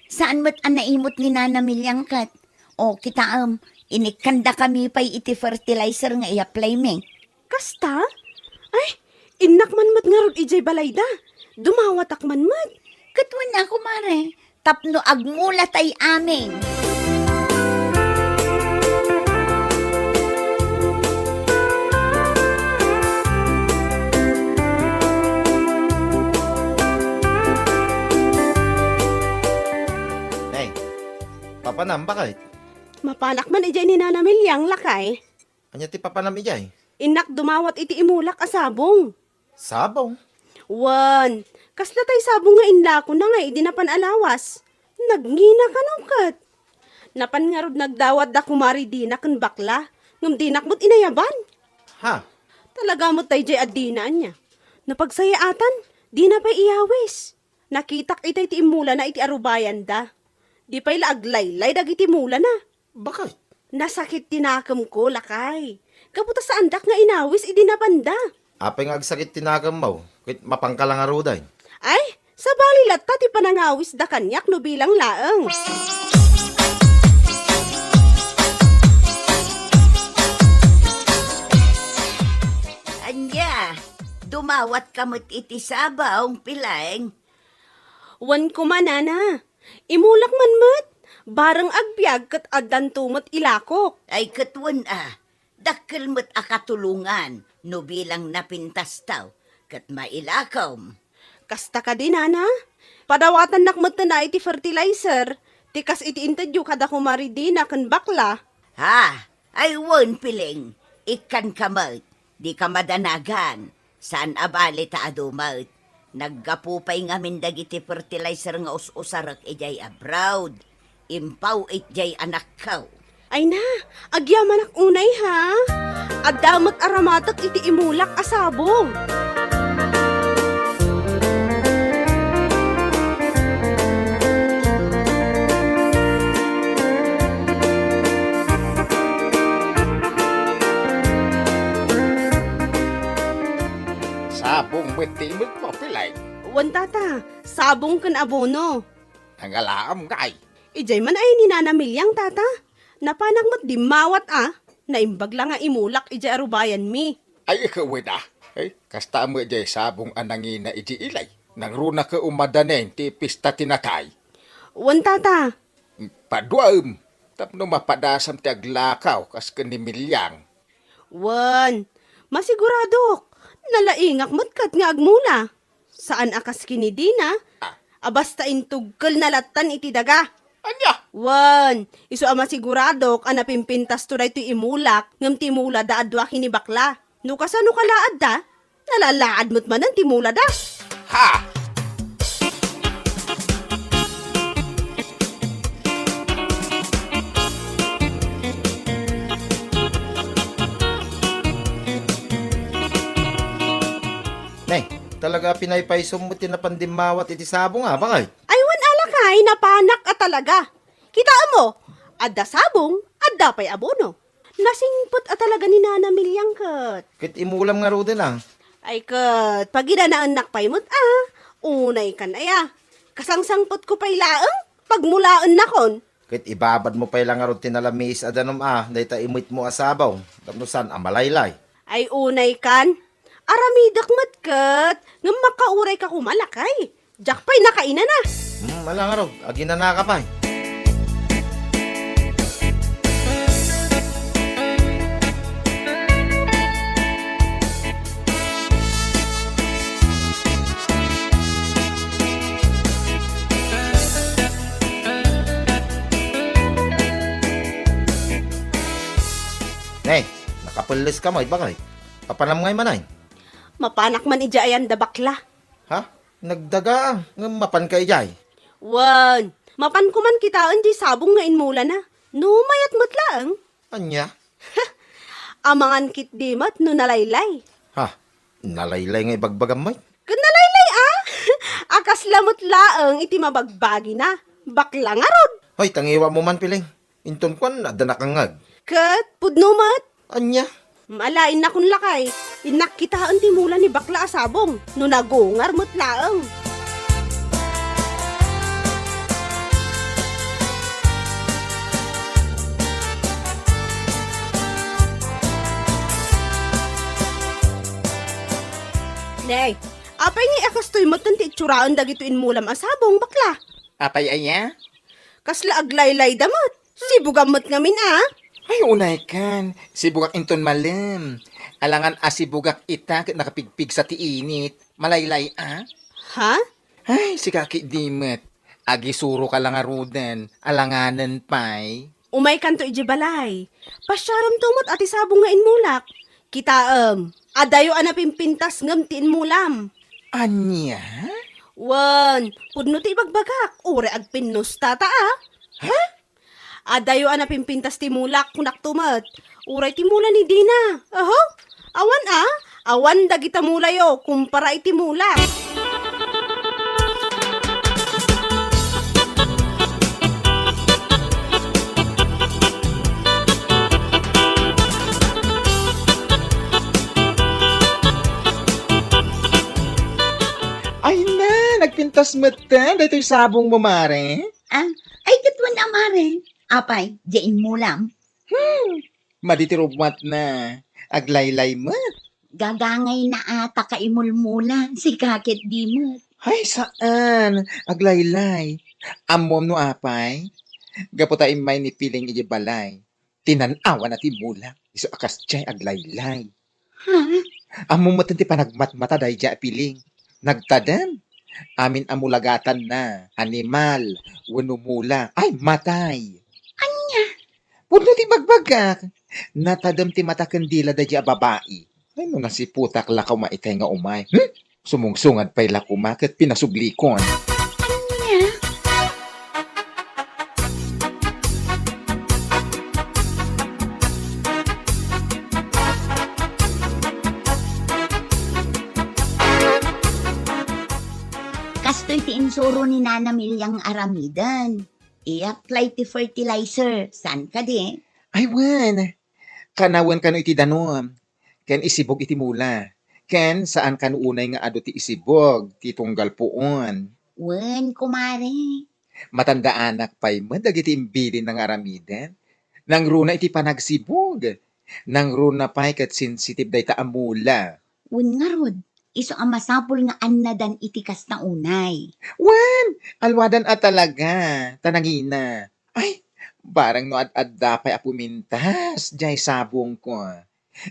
saan met a naimot ni Nana Miliang ket. O, kitaem, inikkandakami pay iti fertilizer nga i-apply mi. Kasta? Ay, innak man met ngarud idiay balayda. Dumawatak man met. Ket wen a, kumare, tapno agmulatay amin. Nay, papanam, bakit? Mapanak man idiay ni Nana Miliang, lakay. Ania ti papanam idiay? Innak dumawat iti imulak a sabong. Sabong? Wen, kasla tay sabong nga inlakona nga idi napan a lawas. Nagngina kano ket. Napan ngarud nagdawat da Kumari Dina ken Bakla, ngem dinak met inayaban. Ha? Talaga met daydiay a Dina ania. Napagsayaatan, dina pay iyawis. Nakitak itay ti immulana iti arubayanda. Di pay la aglaylay dagiti mulana. Bakit? Nasakit ti nakemko, lakay. Gapu ta saandak nga inawis idi napanda. Apay nga agsakit ti nakemmo? Ket mapanka la ngaruden? Ay, sabali latta ti panangawisda kaniak no bilang laeng. Ania, dumawatka met iti sabong, Pileng? Wen koma, Nana. Imulak man met. Bareng agbiag ket addanto met ilakok. Ay, ket wen a, dakkel met a katulongan no bilang napintastaw ket mailakom. Kasta kadi, Nana? Padawatannak met a iti fertilizer, ti kas iti intedyo kada Kumari Dina ken Bakla. Ha? Ay wen, Pileng, ikkanka met, dika madanagan. Saan a bale ta adu met. Naggapu pay ngamin dagiti fertilizer nga us-usarek idiay abroad. Impaw itdiay anakko. Ay na, agyamanak unay, ha? Adda met aramatek iti imulak a sabong. Sabong met ti imulak mo, Pileng? Wen, Tata, sabong ken abono. Nangalaam ngay. Idiay man ay ni Nana Miliang, Tata. Napanak met dimmawat a, naimbag la nga imulak idiay arubayanmi. Ay, ikaw, wen a. Ay, kasta met diay sabong a nangina idiay ilay. Nangruna ket umadanen ti pista ti natay. Wen, Tata. Paduaem, tapno mapadasam ti aglakaw kas ken ni Miliang. Wen, masiguradok. Nalaingak met ket nga agmula. Saan a kas ken ni Dina, ah, a basta intugkelna lattan iti daga. Ania? Wen, isu a masiguradok a napimpintasto daytoy imulak ngem ti mulada a dua ken ni Bakla. No kasano ka la adda, nalalaad met manen ti mulada. Ha! Ne, talaga pinaypaysom met ti napan dimmawat iti sabong, a, bakit? Ay, wen a lakay, napanak a talaga. Kitaem mo, adda sabong, adda pay abono. Nasingpet a talaga ni Nana Miliang ket. Ket imulam ngaruden, a. Ay ket, paginanaennak pay met, a. Unay kan aya. Kasangsangpetko pay laeng, pagmulaennakon. Ket ibabad mo pay la ngarud ti nalamiis a danum a dayta imuit mo a sabong, tapno saan a malaylay. Ay unay kan, aramidek met ket, ngem makauray ka koma lakay. Diak pay nakainana. Hmm, ala ngarud, aginana ka pay. Ne, nakapelles ka met, bakit? Papanam ngay manen? Mapanak man idiay ayan da Bakla. Ha? Nagdaga, ngem mapan ka idiay? Wen, mapan ko man kitaen diay sabong nga inmulana. No, mayat met laeng. Ania? Amangan ketdi met no nalaylay. Ha? Nalaylay nga ibagbagam met? Ken nalaylay a! A kasla met laeng iti mabagbagina. Bakla ngarud! Hoy, tangiwam man, Piling. Inton kuan, adda nakangngeg. Ket pudno met. Ania? Ala, innakon lakay. Innak kitaen ti mula ni bakla a sabong. No nagungar met laeng. Nay, apay ngay a kastoy metten ti itsuraen dagitoy inmulam a sabong, bakla? Apay aya? Kasla aglaylayda met. Sibugam met ngamin a. Ay, unay kan. Sibugak inton malem. Alangan a sibugak ita ket nakapigpigsa ti init. Malaylay a. Ha? Ay, sika ketdi met. Agisuro ka la ngaruden. Alanganen pay. Umay kanto idiay balay. Pasiaremto met a ti sabong nga inmulak. Kitaem, adayo a napimpintas ngem ti inmulam. Ania? Wen, pudno ti ibagbagak, uray agpinnustata a. Ha? Adayo a napimpintas ti mulak, kunakto met. Uray ti mula ni Dina. Aho? Awan a? Awan dagita mulayo, kumpara iti mulak. Ay na, nagpintas metten daytoy sabongmo, mare? Ah, ay, ket wen a, mare. Apay, diay inmulam? Hmm, madi ti rubbuatna. Aglaylay met. Gagangayna a ta kaimulmula, sika ketdi met. Ay, saan. Aglaylay. Ammom no apay? Gapu ta immay ni Piling idiay balay, tinan-awanna ti mulak. Isu a kasdiay aglaylay. Ha? Ammom metten ti panagmatmata daydiay a Piling. Nagtadem. Amin a mulagatanna, animal, wenno mula. Ay, matay. Ania? Pudno ti ibagbagak. Natadem ti mata ken dila daydiay a babai. Ay, no nasiputak la koma itay nga umay. Hmm? Sumungsungad pay la koma ket pinasublikon. Ania? Kastoy ti insuro ni Nana Milyang aramiden. I-apply ti fertilizer. Saan kadi? Ay, wen. Kanawen kano iti danum. Ken isibog iti mula. Ken saan kano unay nga adu ti isibog ti tunggal puon. Wen, kumare. Matandaanak pay met dagiti imbilinna nga aramiden. Nangruna iti panagsibog. Nangruna pay ket sensitive dayta a mula. Wen ngarud, isu a masapul nga annadan iti kasta unay. Wen, alwadan a talaga, ta nangina. Ay, barang no ad-adda pay a pumintas, diay sabongko.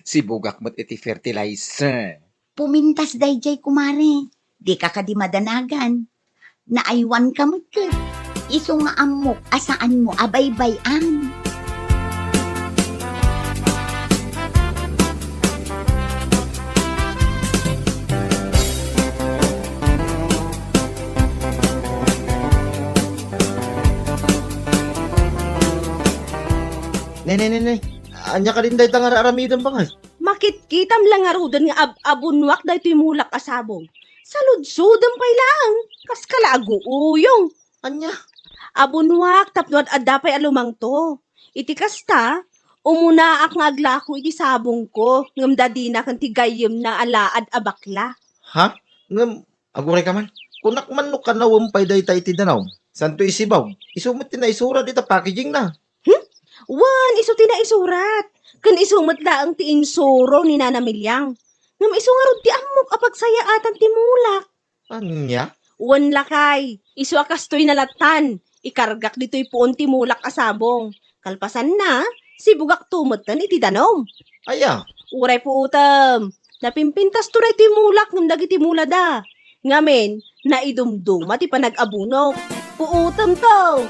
Sibugak met iti fertilizer. Pumintas daydiay, kumare. Dika kadi madanagan. Naaywanka met ket. Isu nga ammok a saanmo a baybay-an. Ne, ne, ne, ne. Ania kadin dayta nga ar-aramidem, pangay? Makitkitam la ngaruden nga ab-abunnuak daytoy mulak a sabong. Saludsodem pay laeng, kas kala aguuyong. Ania? Abunnuak tapno ad-adda pay a lumangto. Iti kasta, umunaak nga aglako iti sabongko, ngem dadina ken ti gayyemna a laad a bakla. Ha? Ngem, aguray ka man? Kunak man no kanawem pay dayta iti danum. Santo isibog. Isu met ti naisurat ita packaging na. Hmm? Wen, isu ti naisurat. Ken isu met laeng ti insuro ni Nana Milyang. Ngem isu ngarud ti ammok a pagsayaatan ti mulak. Ania? Wen, lakay, isu a kastoy nalatan, ikargak ditoy puon ti mulak a sabong. Kalpasanna, sibugakto metten iti danum. Aya? Uray puotem. Napimpintasto daytoy mulak ngem dagiti mulada. Ngamin, naidumduma ti panag-abunok. Puotemto!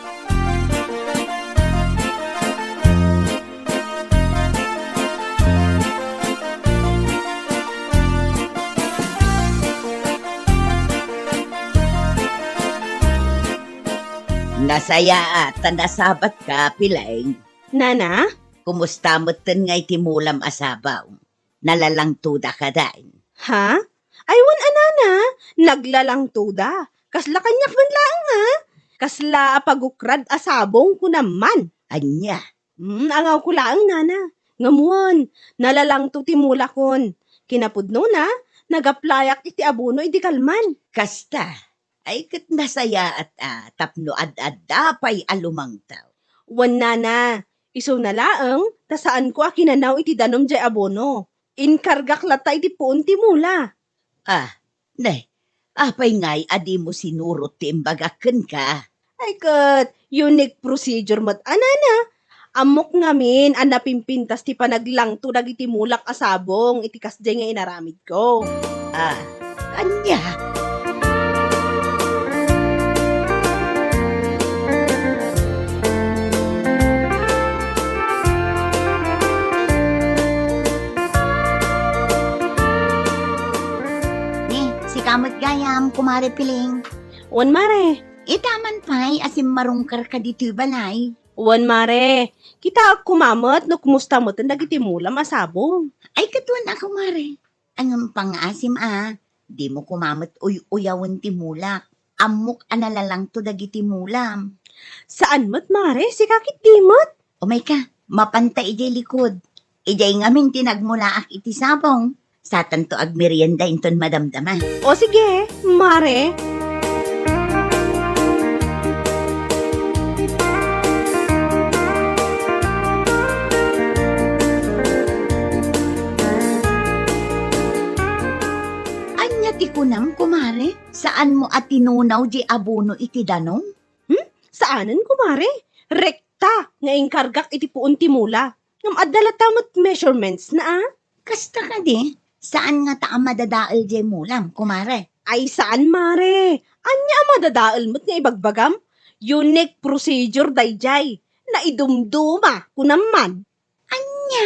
Nasayaat ta nasabatka, Piling. Nana, Kumusta metten ngay ti mulam a sabaw? Nalalangtoda kadi? Ha? Ay, wen a nana, naglalangtoda. Kasla kaniak man laeng, ha? Kasla a pagukrad a sabong kunam man. Ania? Hmm, angawko laeng, nana. Ngem wen, nalalangto ti mulakon. Kinapudnona, nagaplayak iti abono idi kalman. Kasta? Ay, ket nasayaat a tapno ad-adda pay a lumangtaw. Wen, nana, isuna laeng ta saanko a kinanaw iti danum jay abono. Inkargak latta iti puon ti mula. Ah, ne, apay ngay a dimo sinurot ti imbagak kenka? Ay, ket unique procedure met a, nana. Ammok ngamin a napimpintas ti panaglangto dagiti mulak a sabong iti kasdiay nga inaramidko. Ah, ania? Ni, sika met gayam, Kumare Piling. Wen, mare. Ita man pay a simmarungkarka ditoy balay. Wen, mare. Kitaek koma met no kumusta metten dagiti mulam a sabong. Ay, ket wen a, Kumare. Ngem pangngaasim a, dimo koma met uy-uyawen ti mulak. Ammok a nalalangto dagiti mulam. Saan met, mare, sika ket di met. Umayka, mapanta idiay likod. Idiay ngamin ti nagmulaak iti sabong. Satanto agmerienda inton madamdama. O sige, mare. Ania ti kunam, kumare? Saanmo a tinunaw di abono iti danum? Hmm? Saanen, kumare. Rekta nga inkargak iti puon ti mula. Ngem adda latta met measurementsna, a? Kasta kadi, saan ngata a madadael diay mulam, kumare? Ay, saan, mare. Ania a madadael met nga ibagbagam? Unique procedure daydiay. Naidumduma, kunam man. Ania?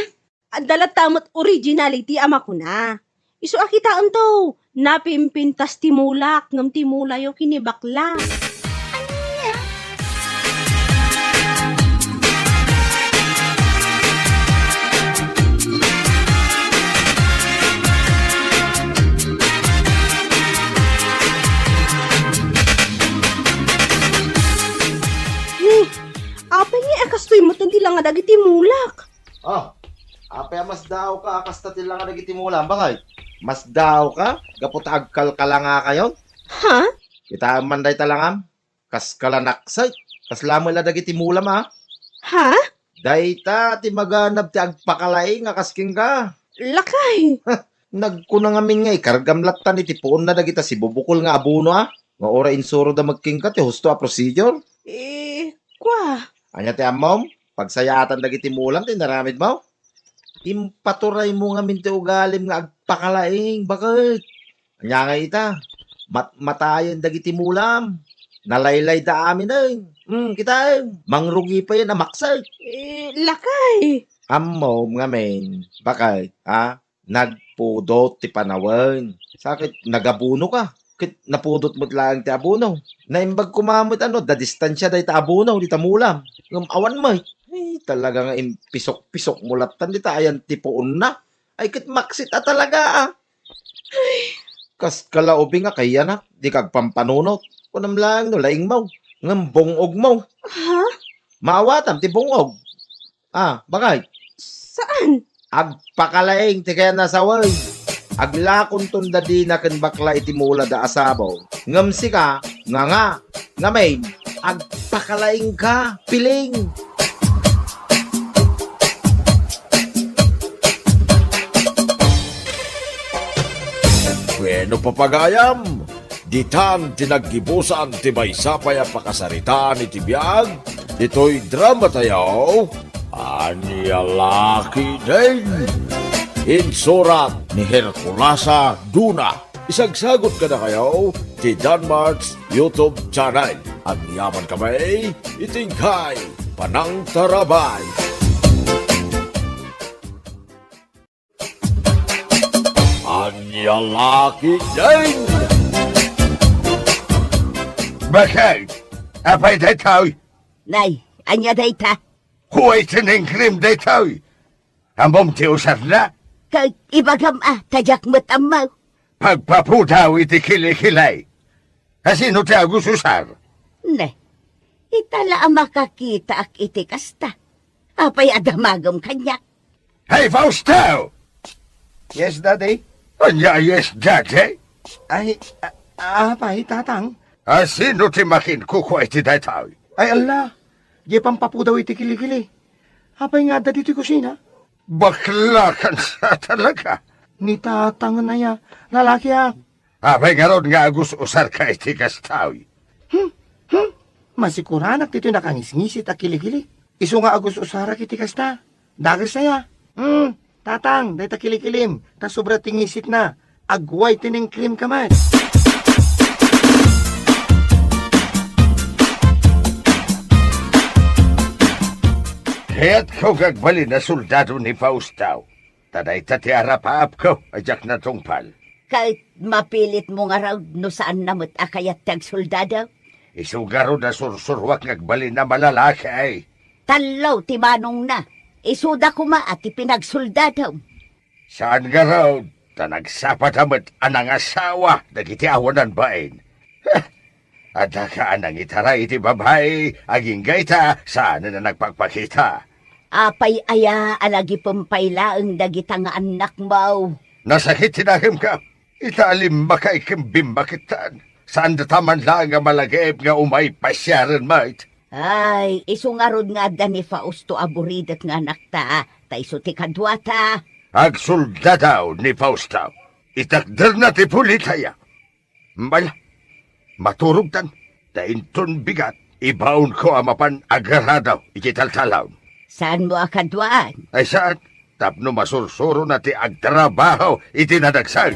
Adda latta met originality a makuna. Isu a kitaentayo, napimpintas ti mulak, ngem ti mulayo kinibakla. Ania? Ni, apay nga a kastoy met ti langa dagiti mulak? Ah, apay a masdaawka a kasta ti langa dagiti mulam, bakay? Masdaawka gapu ta agkalkalangakayon? Ha? Kitaem man dayta langam? Kas kalanak, say. Kasla met la dagiti mulam, a? Ha? Dayta ti maganab ti agpakalaing a kas kenka. Lakay! Nagkuna ngamin nga ikargam lattan iti puonna dagita sibubukol nga abono, a? Nga uray insuroda met kenka ti husto a procedure? Eh, kua. Ania ti ammom? Pagsayaatan dagiti mulam ti inaramidmo? Impaturaymo ngamin ti ugalim nga agpakalaing, baket. Ania ngay ita? Matmatayen dagiti mulam. Nalaylayda amin, eh. Hmm, kitaem. Mangrugi payen a maksay. Eh, lakay. Ammom ngamin, baket, a? Nagpudot ti panawen. Sa ket nagabonoka, ket napudot met laeng ti abono. Naimbag koma met a no, adda distansia dayta abono, dita mulam. Ngem awan met. Ay, talaga nga impisok-pisokmo lattan dita ayan ti puonna. Ay, ket maksit a talaga, a. Ay, kas kalaubing a kayanak, dika agpampanunot. Kunam laeng no laingmo, ngem bung-ogmo. Ha? Maawatam ti bung-og. Ah, bakay? Saan? Agpakalaing ti kayatna sawen. Aglakonton dadina ken bakla iti mulada a sabong. Ngem sika, nganga, ngamin, agpakalaingka, piling. Bueno, papagayam, ditan ti naggibusan ti maysa pay a pakasaritaan iti biag ditoy dramatayo, Ania La Ketdin. Insurat ni Herculasa Duna. Isagsagot kadakayo ti Danmart's YouTube channel. Agyaman kami iti inkay panangtarabay. Ania La Ketdin! Bakit? Apay daytoy? Nay, ania dayta? Huway ti ningkrim daytoy. Ammom ti usarna? Kag ibagam a, ta diak met ammo. Pagpapudaw iti kilikili. Asino ti agus-usar? Ne, ita la a makakitaak iti kasta. Apay a damagem kaniak? Hey, Fausto! Yes, Daddy? Ania, yes, Daddy? Ay, a-, apay, Tatang? Asino ti makinkukua iti daytoy? Ay, ala, di pampapudaw iti kilikili. Apay nga adda ditoy kusina? Bakla kan sa talaga. Ni Tatang aya, lalaki a. Apay ngarud nga agus-usarka iti kastoy? Hmm, hmm. Masikuranak ditoy nakangisngisit a kilikili. Isu nga agus-usarak iti kasta. Dagers aya. Hmm, Tatang, dayta kilikilim, ta sobra ti ngisitna. Agway ti ningkrimka met. Kayatko nga agbalin a soldado ni Fausto. Ta dayta ti arapaapko a diak natungpal. Ket mapilitmo ngarud no saanna met a kayat ti agsoldado? Isu ngarud a sursuroak nga agbalin a malalaki. Tallo ti manongna. Isuda koma a ti pinagsoldadom. Saan ngarud, ta nagsapata met a nangasawa dagiti awanan bain. Heh! Addaka a nangitaray iti babai, agingga ita, saanen a nagpakpakita. Apay aya a lagipem pay laeng dagita nga annakmo? Nasakit ti nakemka. Ita a limmaka ken bimmakettan. Saan data man laeng a malagip nga umay pasiaren met. Ay, isu ngarud nga adda ni Fausto a buridek nga anakta, ta isu ti kaduata. Agsoldado ni Fausto. Itakderna ti pulitaya. Bala, maturogtan. Ta inton bigat, ibaonko a mapan agarado iti taltalon. Saanmo a kaduaan? Ay, saan? Tapno masursurona ti agtrabaho iti nadagsen.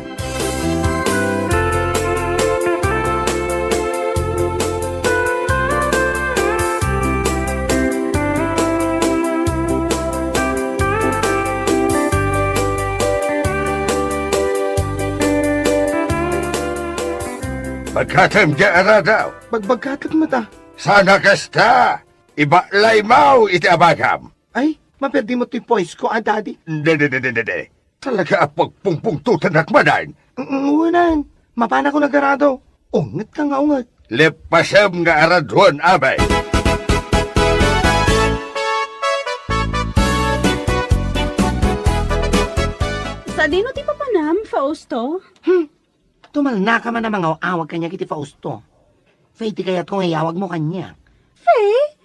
Bagkatem, Gerardo. Bagbagkatek met a. Saan a kasta? Ibaklaymo iti abagam. Ay, maperdi met toy poisko a, Daddy. Dede, dede, dede. Talaga a pagpungpungtotanak manen. Mm, wen, mapanakon agarado. Ungetka nga unget. Leppasem nga araduen, abay. Sadino ti papanam, Fausto? Hmm. Tumalnaka man a mangaw-awag kaniak iti Fausto. Faye ti kayatko nga iyawagmo kaniak. Faye?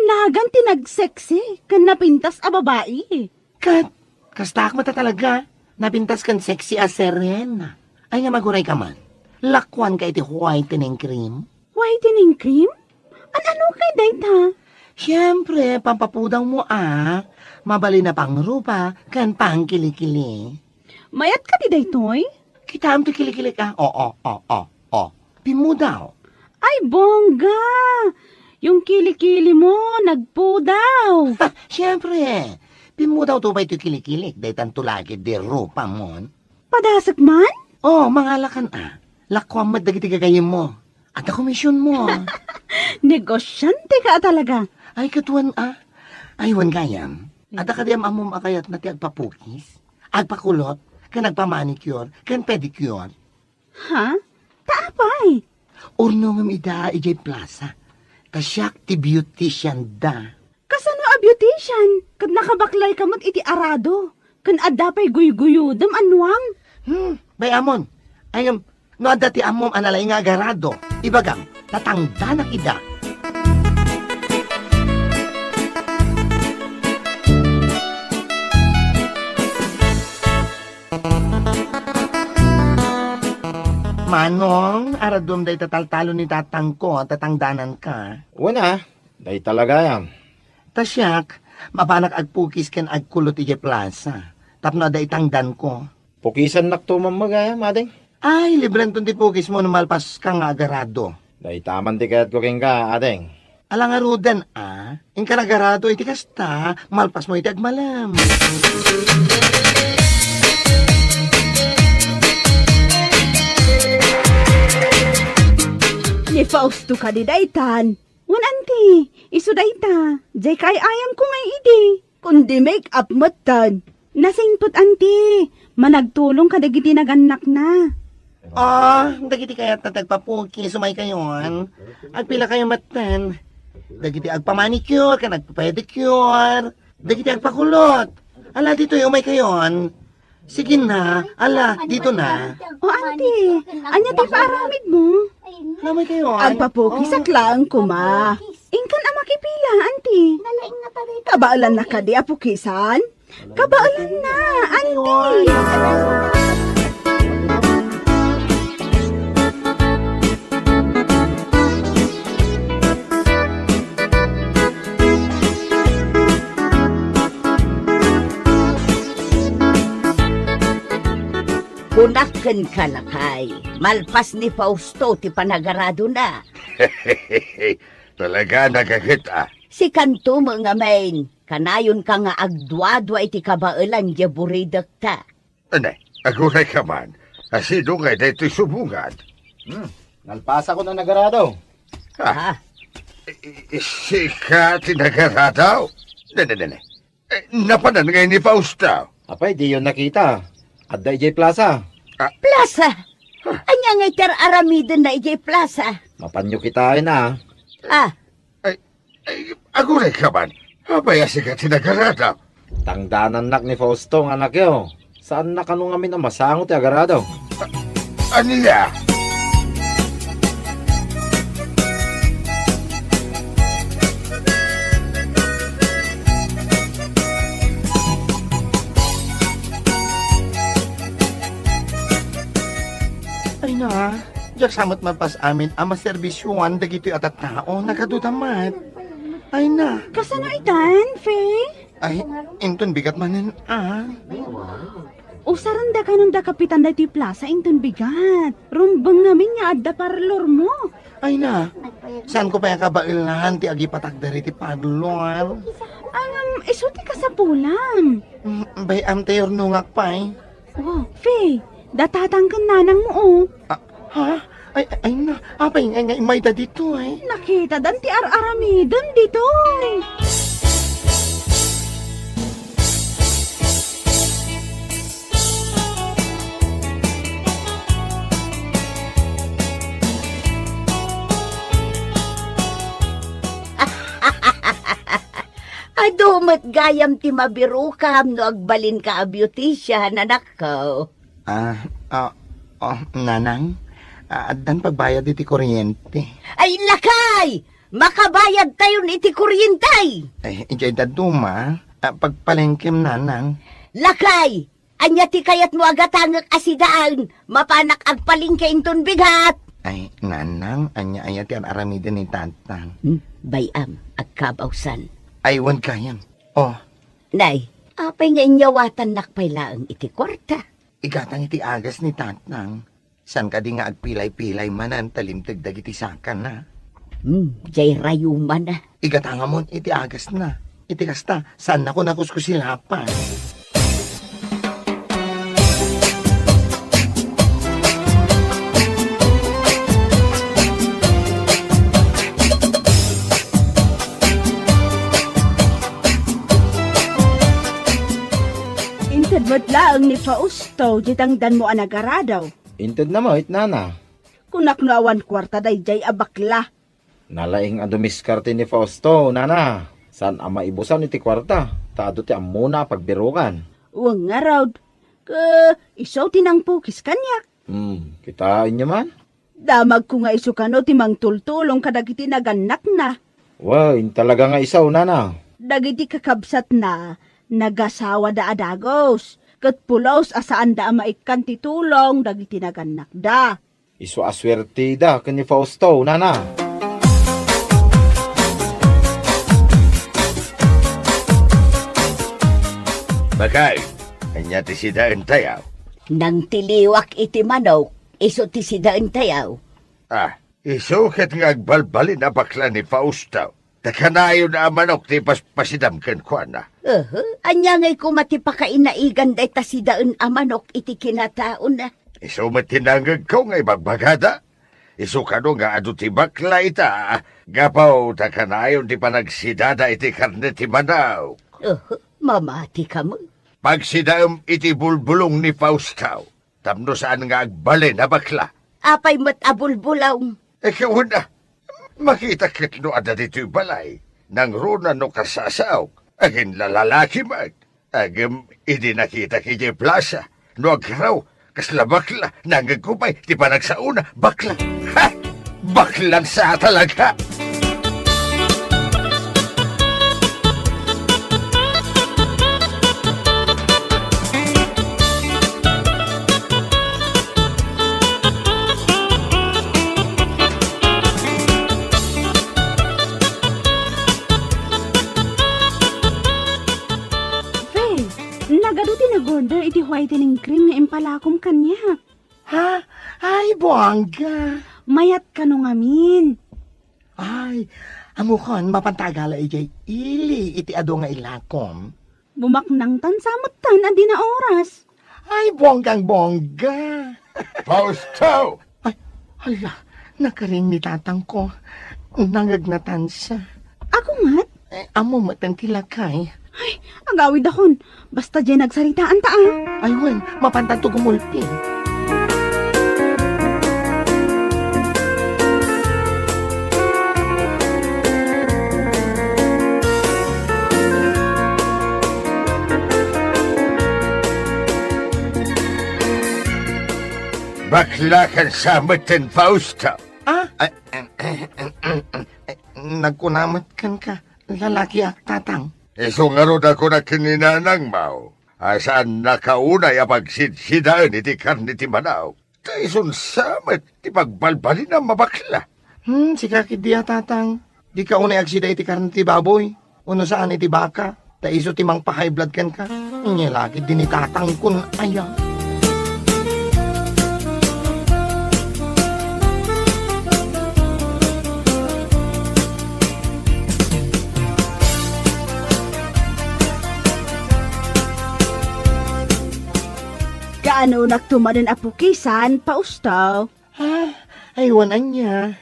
Nagan ti nagsexy ken napintas a babai. Ket, kastaak met a talaga, napintas ken sexy a Serena. Ay nga magurayka man, lakuanka iti whitening cream? Whitening cream? An-ano kay dayta? Siempre, pampapudawmo a. Mabalin a pangrupa ken pangkilikili. Mayatka ti daytoy? Kitaem ti kilikilik a. O, o, o, o, o. Pimmudaw. Ay, bongga! Yung kilikili mo, nagpudaw! Ha, siempre! Pimmudawto pay toy kilikilik, daytanto la ketdi rupa mon. Padasek man? O, mangalakan a. Lakuam met dagiti gagayyemmo. Adda komisionmo. Negosiante ka a talaga. Ay, ket wen a. Ay, wen gayam. Adda kadi am-ammom a kayatna ti agpapukis, agpakulot, ken agpamanicure, ken pedicure? Ha? Ta apay? Urnongem ida idiay plaza. Ta siak ti beautician da. Kasano a beautician? Ket nakabaklayka met iti arado. Ken adda pay guyguyodem a nuang. Hmm, bay-amon. Ay, em, no adda ti ammom a nalaing nga agarado, ibagam, ta tangdanak ida. Manong, aradom dayta taltalon ni tatangko, ta tangdananka. Wen a, dayta la gayam. Ta siak, mapanak agpukis ken agkulot idiay plaza, tapno adda itangdanko. Pukisannakto man met gayam, ading. Ay, librenton ti pukismo no malpaska nga agarado. Dayta man ti kayatko kenka, ading. Ala ngaruden a, inka nagarado iti kasta, malpasmo iti agmalem. Ni Fausto kadi daytan, Wen, anti, isu dayta. Diay kaay-ayamko nga idi. Kundi make-up metten. Nasingpet, anti. Managtulong kadagiti nagannakna. Ah, dagiti kayatna ti agpapukis, umaykayon. Agpilakayo metten. Dagiti agpamanicure ken agpedicure. Dagiti agpakulot. Ala, ditoy, umaykayon. Sige na. Ala, dito na. O, anti, ania ti paaramidmo? Ala, umaykayon. Agpapukisak laeng koma. Inkan a makipila, anti. Kabaelanna kadi a pukisan? Kabaelanna, anti. Kunak kenka, lakay, malpas ni Fausto ti panagaradona. Talaga, nagaget a. Sikanto met ngamin, kanayonka nga agduadua iti kabaelan diay buridekta. Ania, agurayka man. A, sino ngay daytoy subungan? Hmm, nalpasakon a nagarado. Ah, Ah. I-, i-, sika ti nagarado? Ne, ne, ne, ne. Eh, napanan ngay ni Fausto? Apay, diyo nakita. Adda idiay plasa. Ah. Plasa? Huh. Ania ngay ti ar-aramidenna idiay plasa? Mapanyo kitaen a. Ah. Ay, ay, agurayka man. Apay a sika ti nagarado? Tangdanannak ni Fausto nga anakyo. Saanna kano ngamin a masango ti agarado. Ania? Ay na, diak sa met malpas amin a maserbisioan dagitoy a tattao, nagaduda met. Ay na. Kasano itan, Fe? Ay, inton bigat manen, ah. Usarenda kanon da kapitan daytoy plasa inton bigat. Rumbeng ngamin nga adda parlormo. Ay na, saanko pay a kabaelan ti agipatakder iti parlor? Ngem, isu ti kasapulan. Mm, bay-am ta yurnongak pay. Oh, Fe, da tatang ken nanangmo, oh. Ah, ha? Ay, ay, ay na, apay nga, nga imayda ditoy? Nakitadan ti ar-aramiden ditoy. Adu met gayam ti mabirokam no agbalinka a beautician, anakko. Ah, ah, oh, nanang, ah, addan pagbayad iti kuryente. Ay, lakay! Makabayadtayon iti kuryente! Ay, idiay dadduma, ah, pagpalengkem, nanang. Lakay! Ania ti kayatmo a gatangek a sidaen? Mapanak agpalengke inton bigat. Ay, nanang, ania aya ti ar-aramiden ni tatang? Hmm, bay-am, agkabawsan. Ay, wen gayam. Oh. Nay, apay nga inyawatannak pay laeng iti kuarta? Igatang iti agas ni tatang. Saan kadi nga agpilay-pilay manen ta limteg dagiti sakana? Hmm, jay rayuman a. Igatangamon iti agasna. Iti kasta, saannakon a kuskusilapan. Inted met laeng ni Fausto, di tangdanmo a nagarado. Intedna met, nana. Kunak no awan kuarta daydiay a bakla. Nalaing a dumiskarte ni Fausto, nana. Saan a maibusan iti kuarta, ta adu ti ammona a pagbirukan. Wen ngarud, ke isu ti nangpukis kaniak. Hmm, kitaenyo man? Damagko nga isu kano ti mangtultulong kadagiti nagannakna. Wen, talaga nga isu, nana. Dagiti kakabsatna, nagasawada a dagus, ket pulos a saanda a maikkan ti tulong dagiti nagannakda. Isu a suertida ken ni Fausto, nana. Bakay, ania ti sidaentayo? Nangtiliwak iti manok, isu ti sidaentayo. Ah, isu ket nga agbalbalin a bakla ni Fausto. Ta kanayon a manok ti ipaspasidam kenkuana. Aha, ania ngay koma ti pakainaigan dayta sidaen a manok iti kinataona? Isu met ti nangngegko nga ibagbagada. Isu kano nga adu ti bakla ita, gapu ta kanayon ti panagsidada iti karne ti manok. Uh, mamati ka met. Pagsidaem iti bulbulong ni Fausto, tapno saan nga agbalin a bakla. Apay met a bulbulong? Ikaw na, makita ket no adda ditoy balay, nangruna no kasasaok, agin lalalaki met. Agem idi nakitak idiay plasa, no agkaraw, kasla bakla, nangngegko pay ti panagsaona, bakla. Ha! Baklan sa talaga! Faye, nagadu ti nag-order iti whitening cream nga impalakom kaniak. Ha? Ay, buangga! Mayat kano ngamin? Ay, ammokon, mapanta agala idiay ili iti adu nga ilakom. Bumaknangtan sa metten a di naoras. Ay, buanggang buangga! Fausto! Ay, hala, nakaring ni tatangko. Nangngegnatansa. Ako ngat? Eh, ammo metten ti lakay. Ay, agawidakon. Basta diay nagsaritaanta, a. Ay, wen, mapantanto gumulpi. Baklakan sa metten, Fausto. Ah? Ay, nagkuna met kenka, lalakiak, tatang. Isu ngarud a kunak ken ni nanangmo a saan nakaunay a pagsidsidaen iti karne ti manok. Ta isun sa met ti pagbalbalinam a bakla. Hmm, sika ketdi a, tatang. Dika unay agsida iti karne ti baboy, wenno saan iti baka, ta isu ti mangpa-high blood kenka. Ania la ketdi ni tatangkon aya. Kaanonakto manen a pukisan, Fausto? Ah, aywan ania.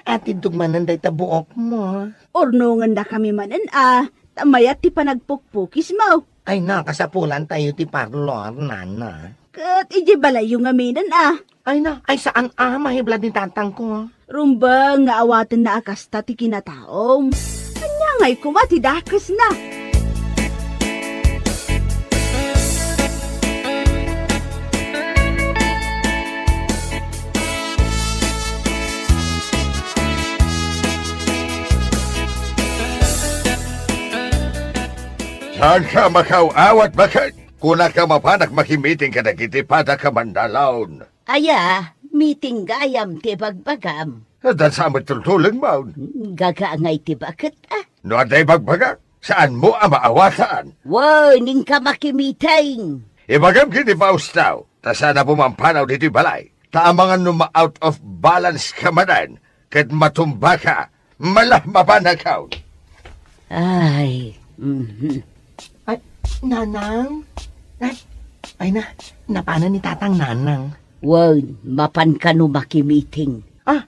Atiddog manen dayta buokmo. Urnongennakami manen a, ta mayat ti panagpukpukismo. Ay, nakasapulantayo ti parlor, nana. Ket idiay balayyo ngaminen a. Ay na, ay saan a, ma-high blood ni tatangko. Rumbeng nga awatenna a kasta ti kinataom. Ania ngay koma ti dakesna? Saanka makaaw-awat, baket? Kunaka mapanak makimiting kadagiti padaka mannalaon. Aya, miting gayam ti ibagbagam. Adda sa met tultulengmo. Gaga ngay ti baket, a. No adda ibagbagak, saanmo a maawatan. Wen, inka makimiting. Ibagam ken ni Fausto, ta saan a pumampanaw ditoy balay. Ta amangan no ma-out of balance ka manen, ket matumbaka, mala mapanakaw. Ay, mhm. Ay, Nanang? Ay, ay na, napanan ni Tatang, Nanang. Wen, mapan kano makimiting. Ah,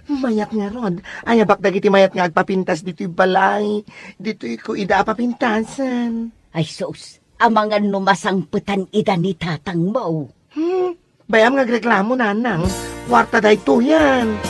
mayat ngarud. Ayabak dagiti mayat nga agpapintas ditoy balay. Ditoyko ida a papintasen. Ay sus, amangan no masangpetan ida ni tatangmo. Hmm, bayam nga agreklamo, Nanang. Kuarta daytoyen.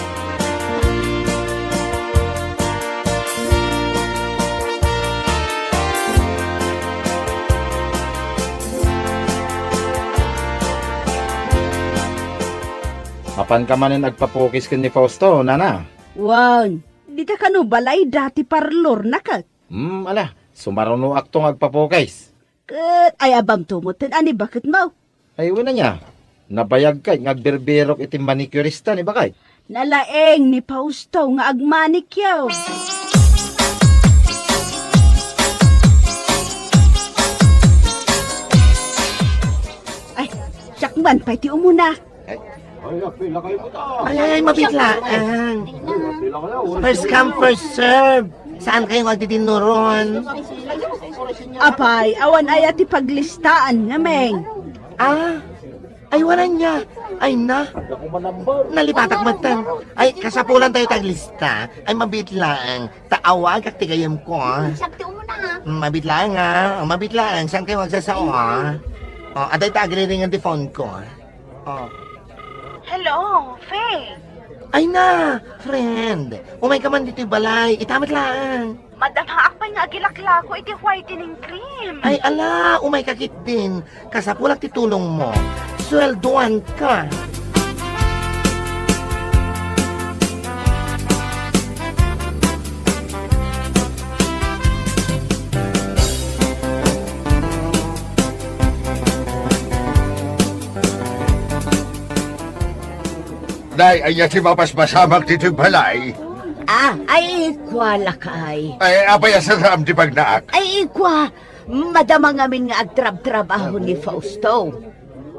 Mapanka manen agpapukis ken ni Fausto, Nana? Wen, dita kano balayda ti parlorna ket? Hmm, ala, sumarunoakto nga agpapukis. Ket ay-abamto metten a ni baketmo? Ay, wen ania, nabayagka nga agbirbirok iti manicurista ni baket. Nalaing ni Fausto nga agmanicure. Ay, siak man pay ti umuna. Ay, ay, ay, mabit laeng. First come, first serve. Saan kayo nga agdidinnuron? Apay, awan aya ti paglistaan, ngameng. Ah, ay, wala niya. Ay na, nalipatak metten. Ay, kasapulan tayo taglista. Ay, mabiit laeng. Ta awagak ti gayyemko, ah. Siak ti umuna, ha? Mm, mabiit laeng, ah. Oh, mabiit laeng. Saan kayo magsasao, ah? Oh, adda ita agriringan ti phone ko, ah. Oh. Hello, Faith. Ay na, friend. Umay ka man ditoy balay. Ita met laeng. Madamaak pay nga agilaklako iti whitening cream. Ay, ala, umay ka ketdin. Kasapulak ti tulongmo. Sueldoan ka. Nay, ania ti mapaspasamak ditoy balay? Ah, ay, kua, lakay. Ay, apay a saraam ti bagnaak? Ay, kua, madama ngamin nga agtrabtrabaho ni Fausto.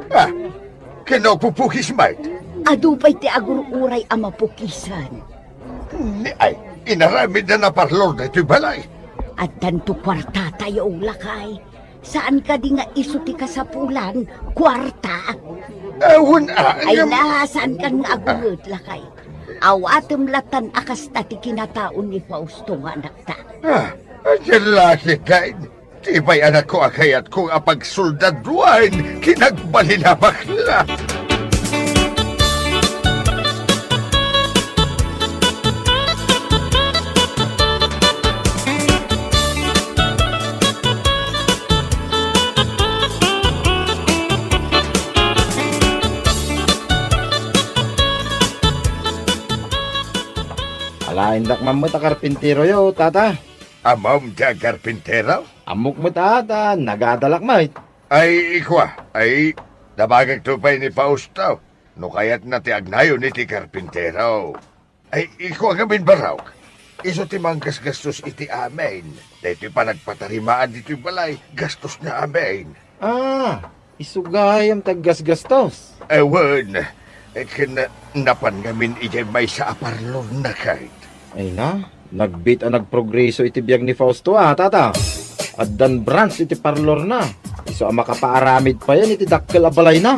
Ah, ken no agpupukis met? Adu pay ti agur-uray a mapukisan. Ni, ay, inaramidna a parlor daytoy balay. Addanto kuartatayo, lakay. Saan kadi nga isu ti kasapulan, kuarta? Awan, ah, Ay ngem- na, saan kan nga agunget, lakay? Awatem latan a kasta ti kinataon ni Fausto nga anakta. Ah, ania la ketdin. Ti pay anakko a kayatko a pagsoldaduan, kinagbalin a bakla. Alaendak man met a karpinteroyo, tata. Ammom ti agkarpintero? Ammok met a, ta nagadalak met. Ay, ikua, ay, nabagakto pay ni Fausto. No kayatna ti agnayon iti karpintero. Ay, ikua ngamin, Barok. Isu ti manggasgastos iti amin. Daytoy panagpatarimaan ditoy balay, gastosna amin. Ah, isu gayam ti aggasgastos. Awan, ket napan ngamin idiay maysa a parlor na, Kurt. Ay na, nagbiit a nagprogreso iti biag ni Fausto, a, tata. Addan branch iti parlorna. Isu a makapaaramid payen iti dakkel a balayna.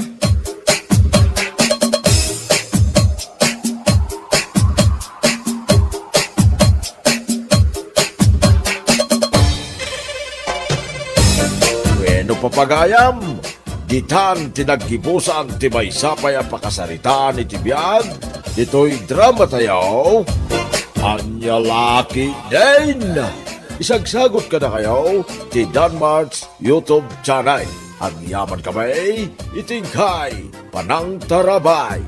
Wenno, papagayam, ditan ti naggibusan ti maysa pay a pakasaritaan iti biag ditoy dramatayo, Ania La Ketdin. Isagsagut kadakayo ti Danmart's YouTube channel. Agyamankami iti inkay panangtarabay.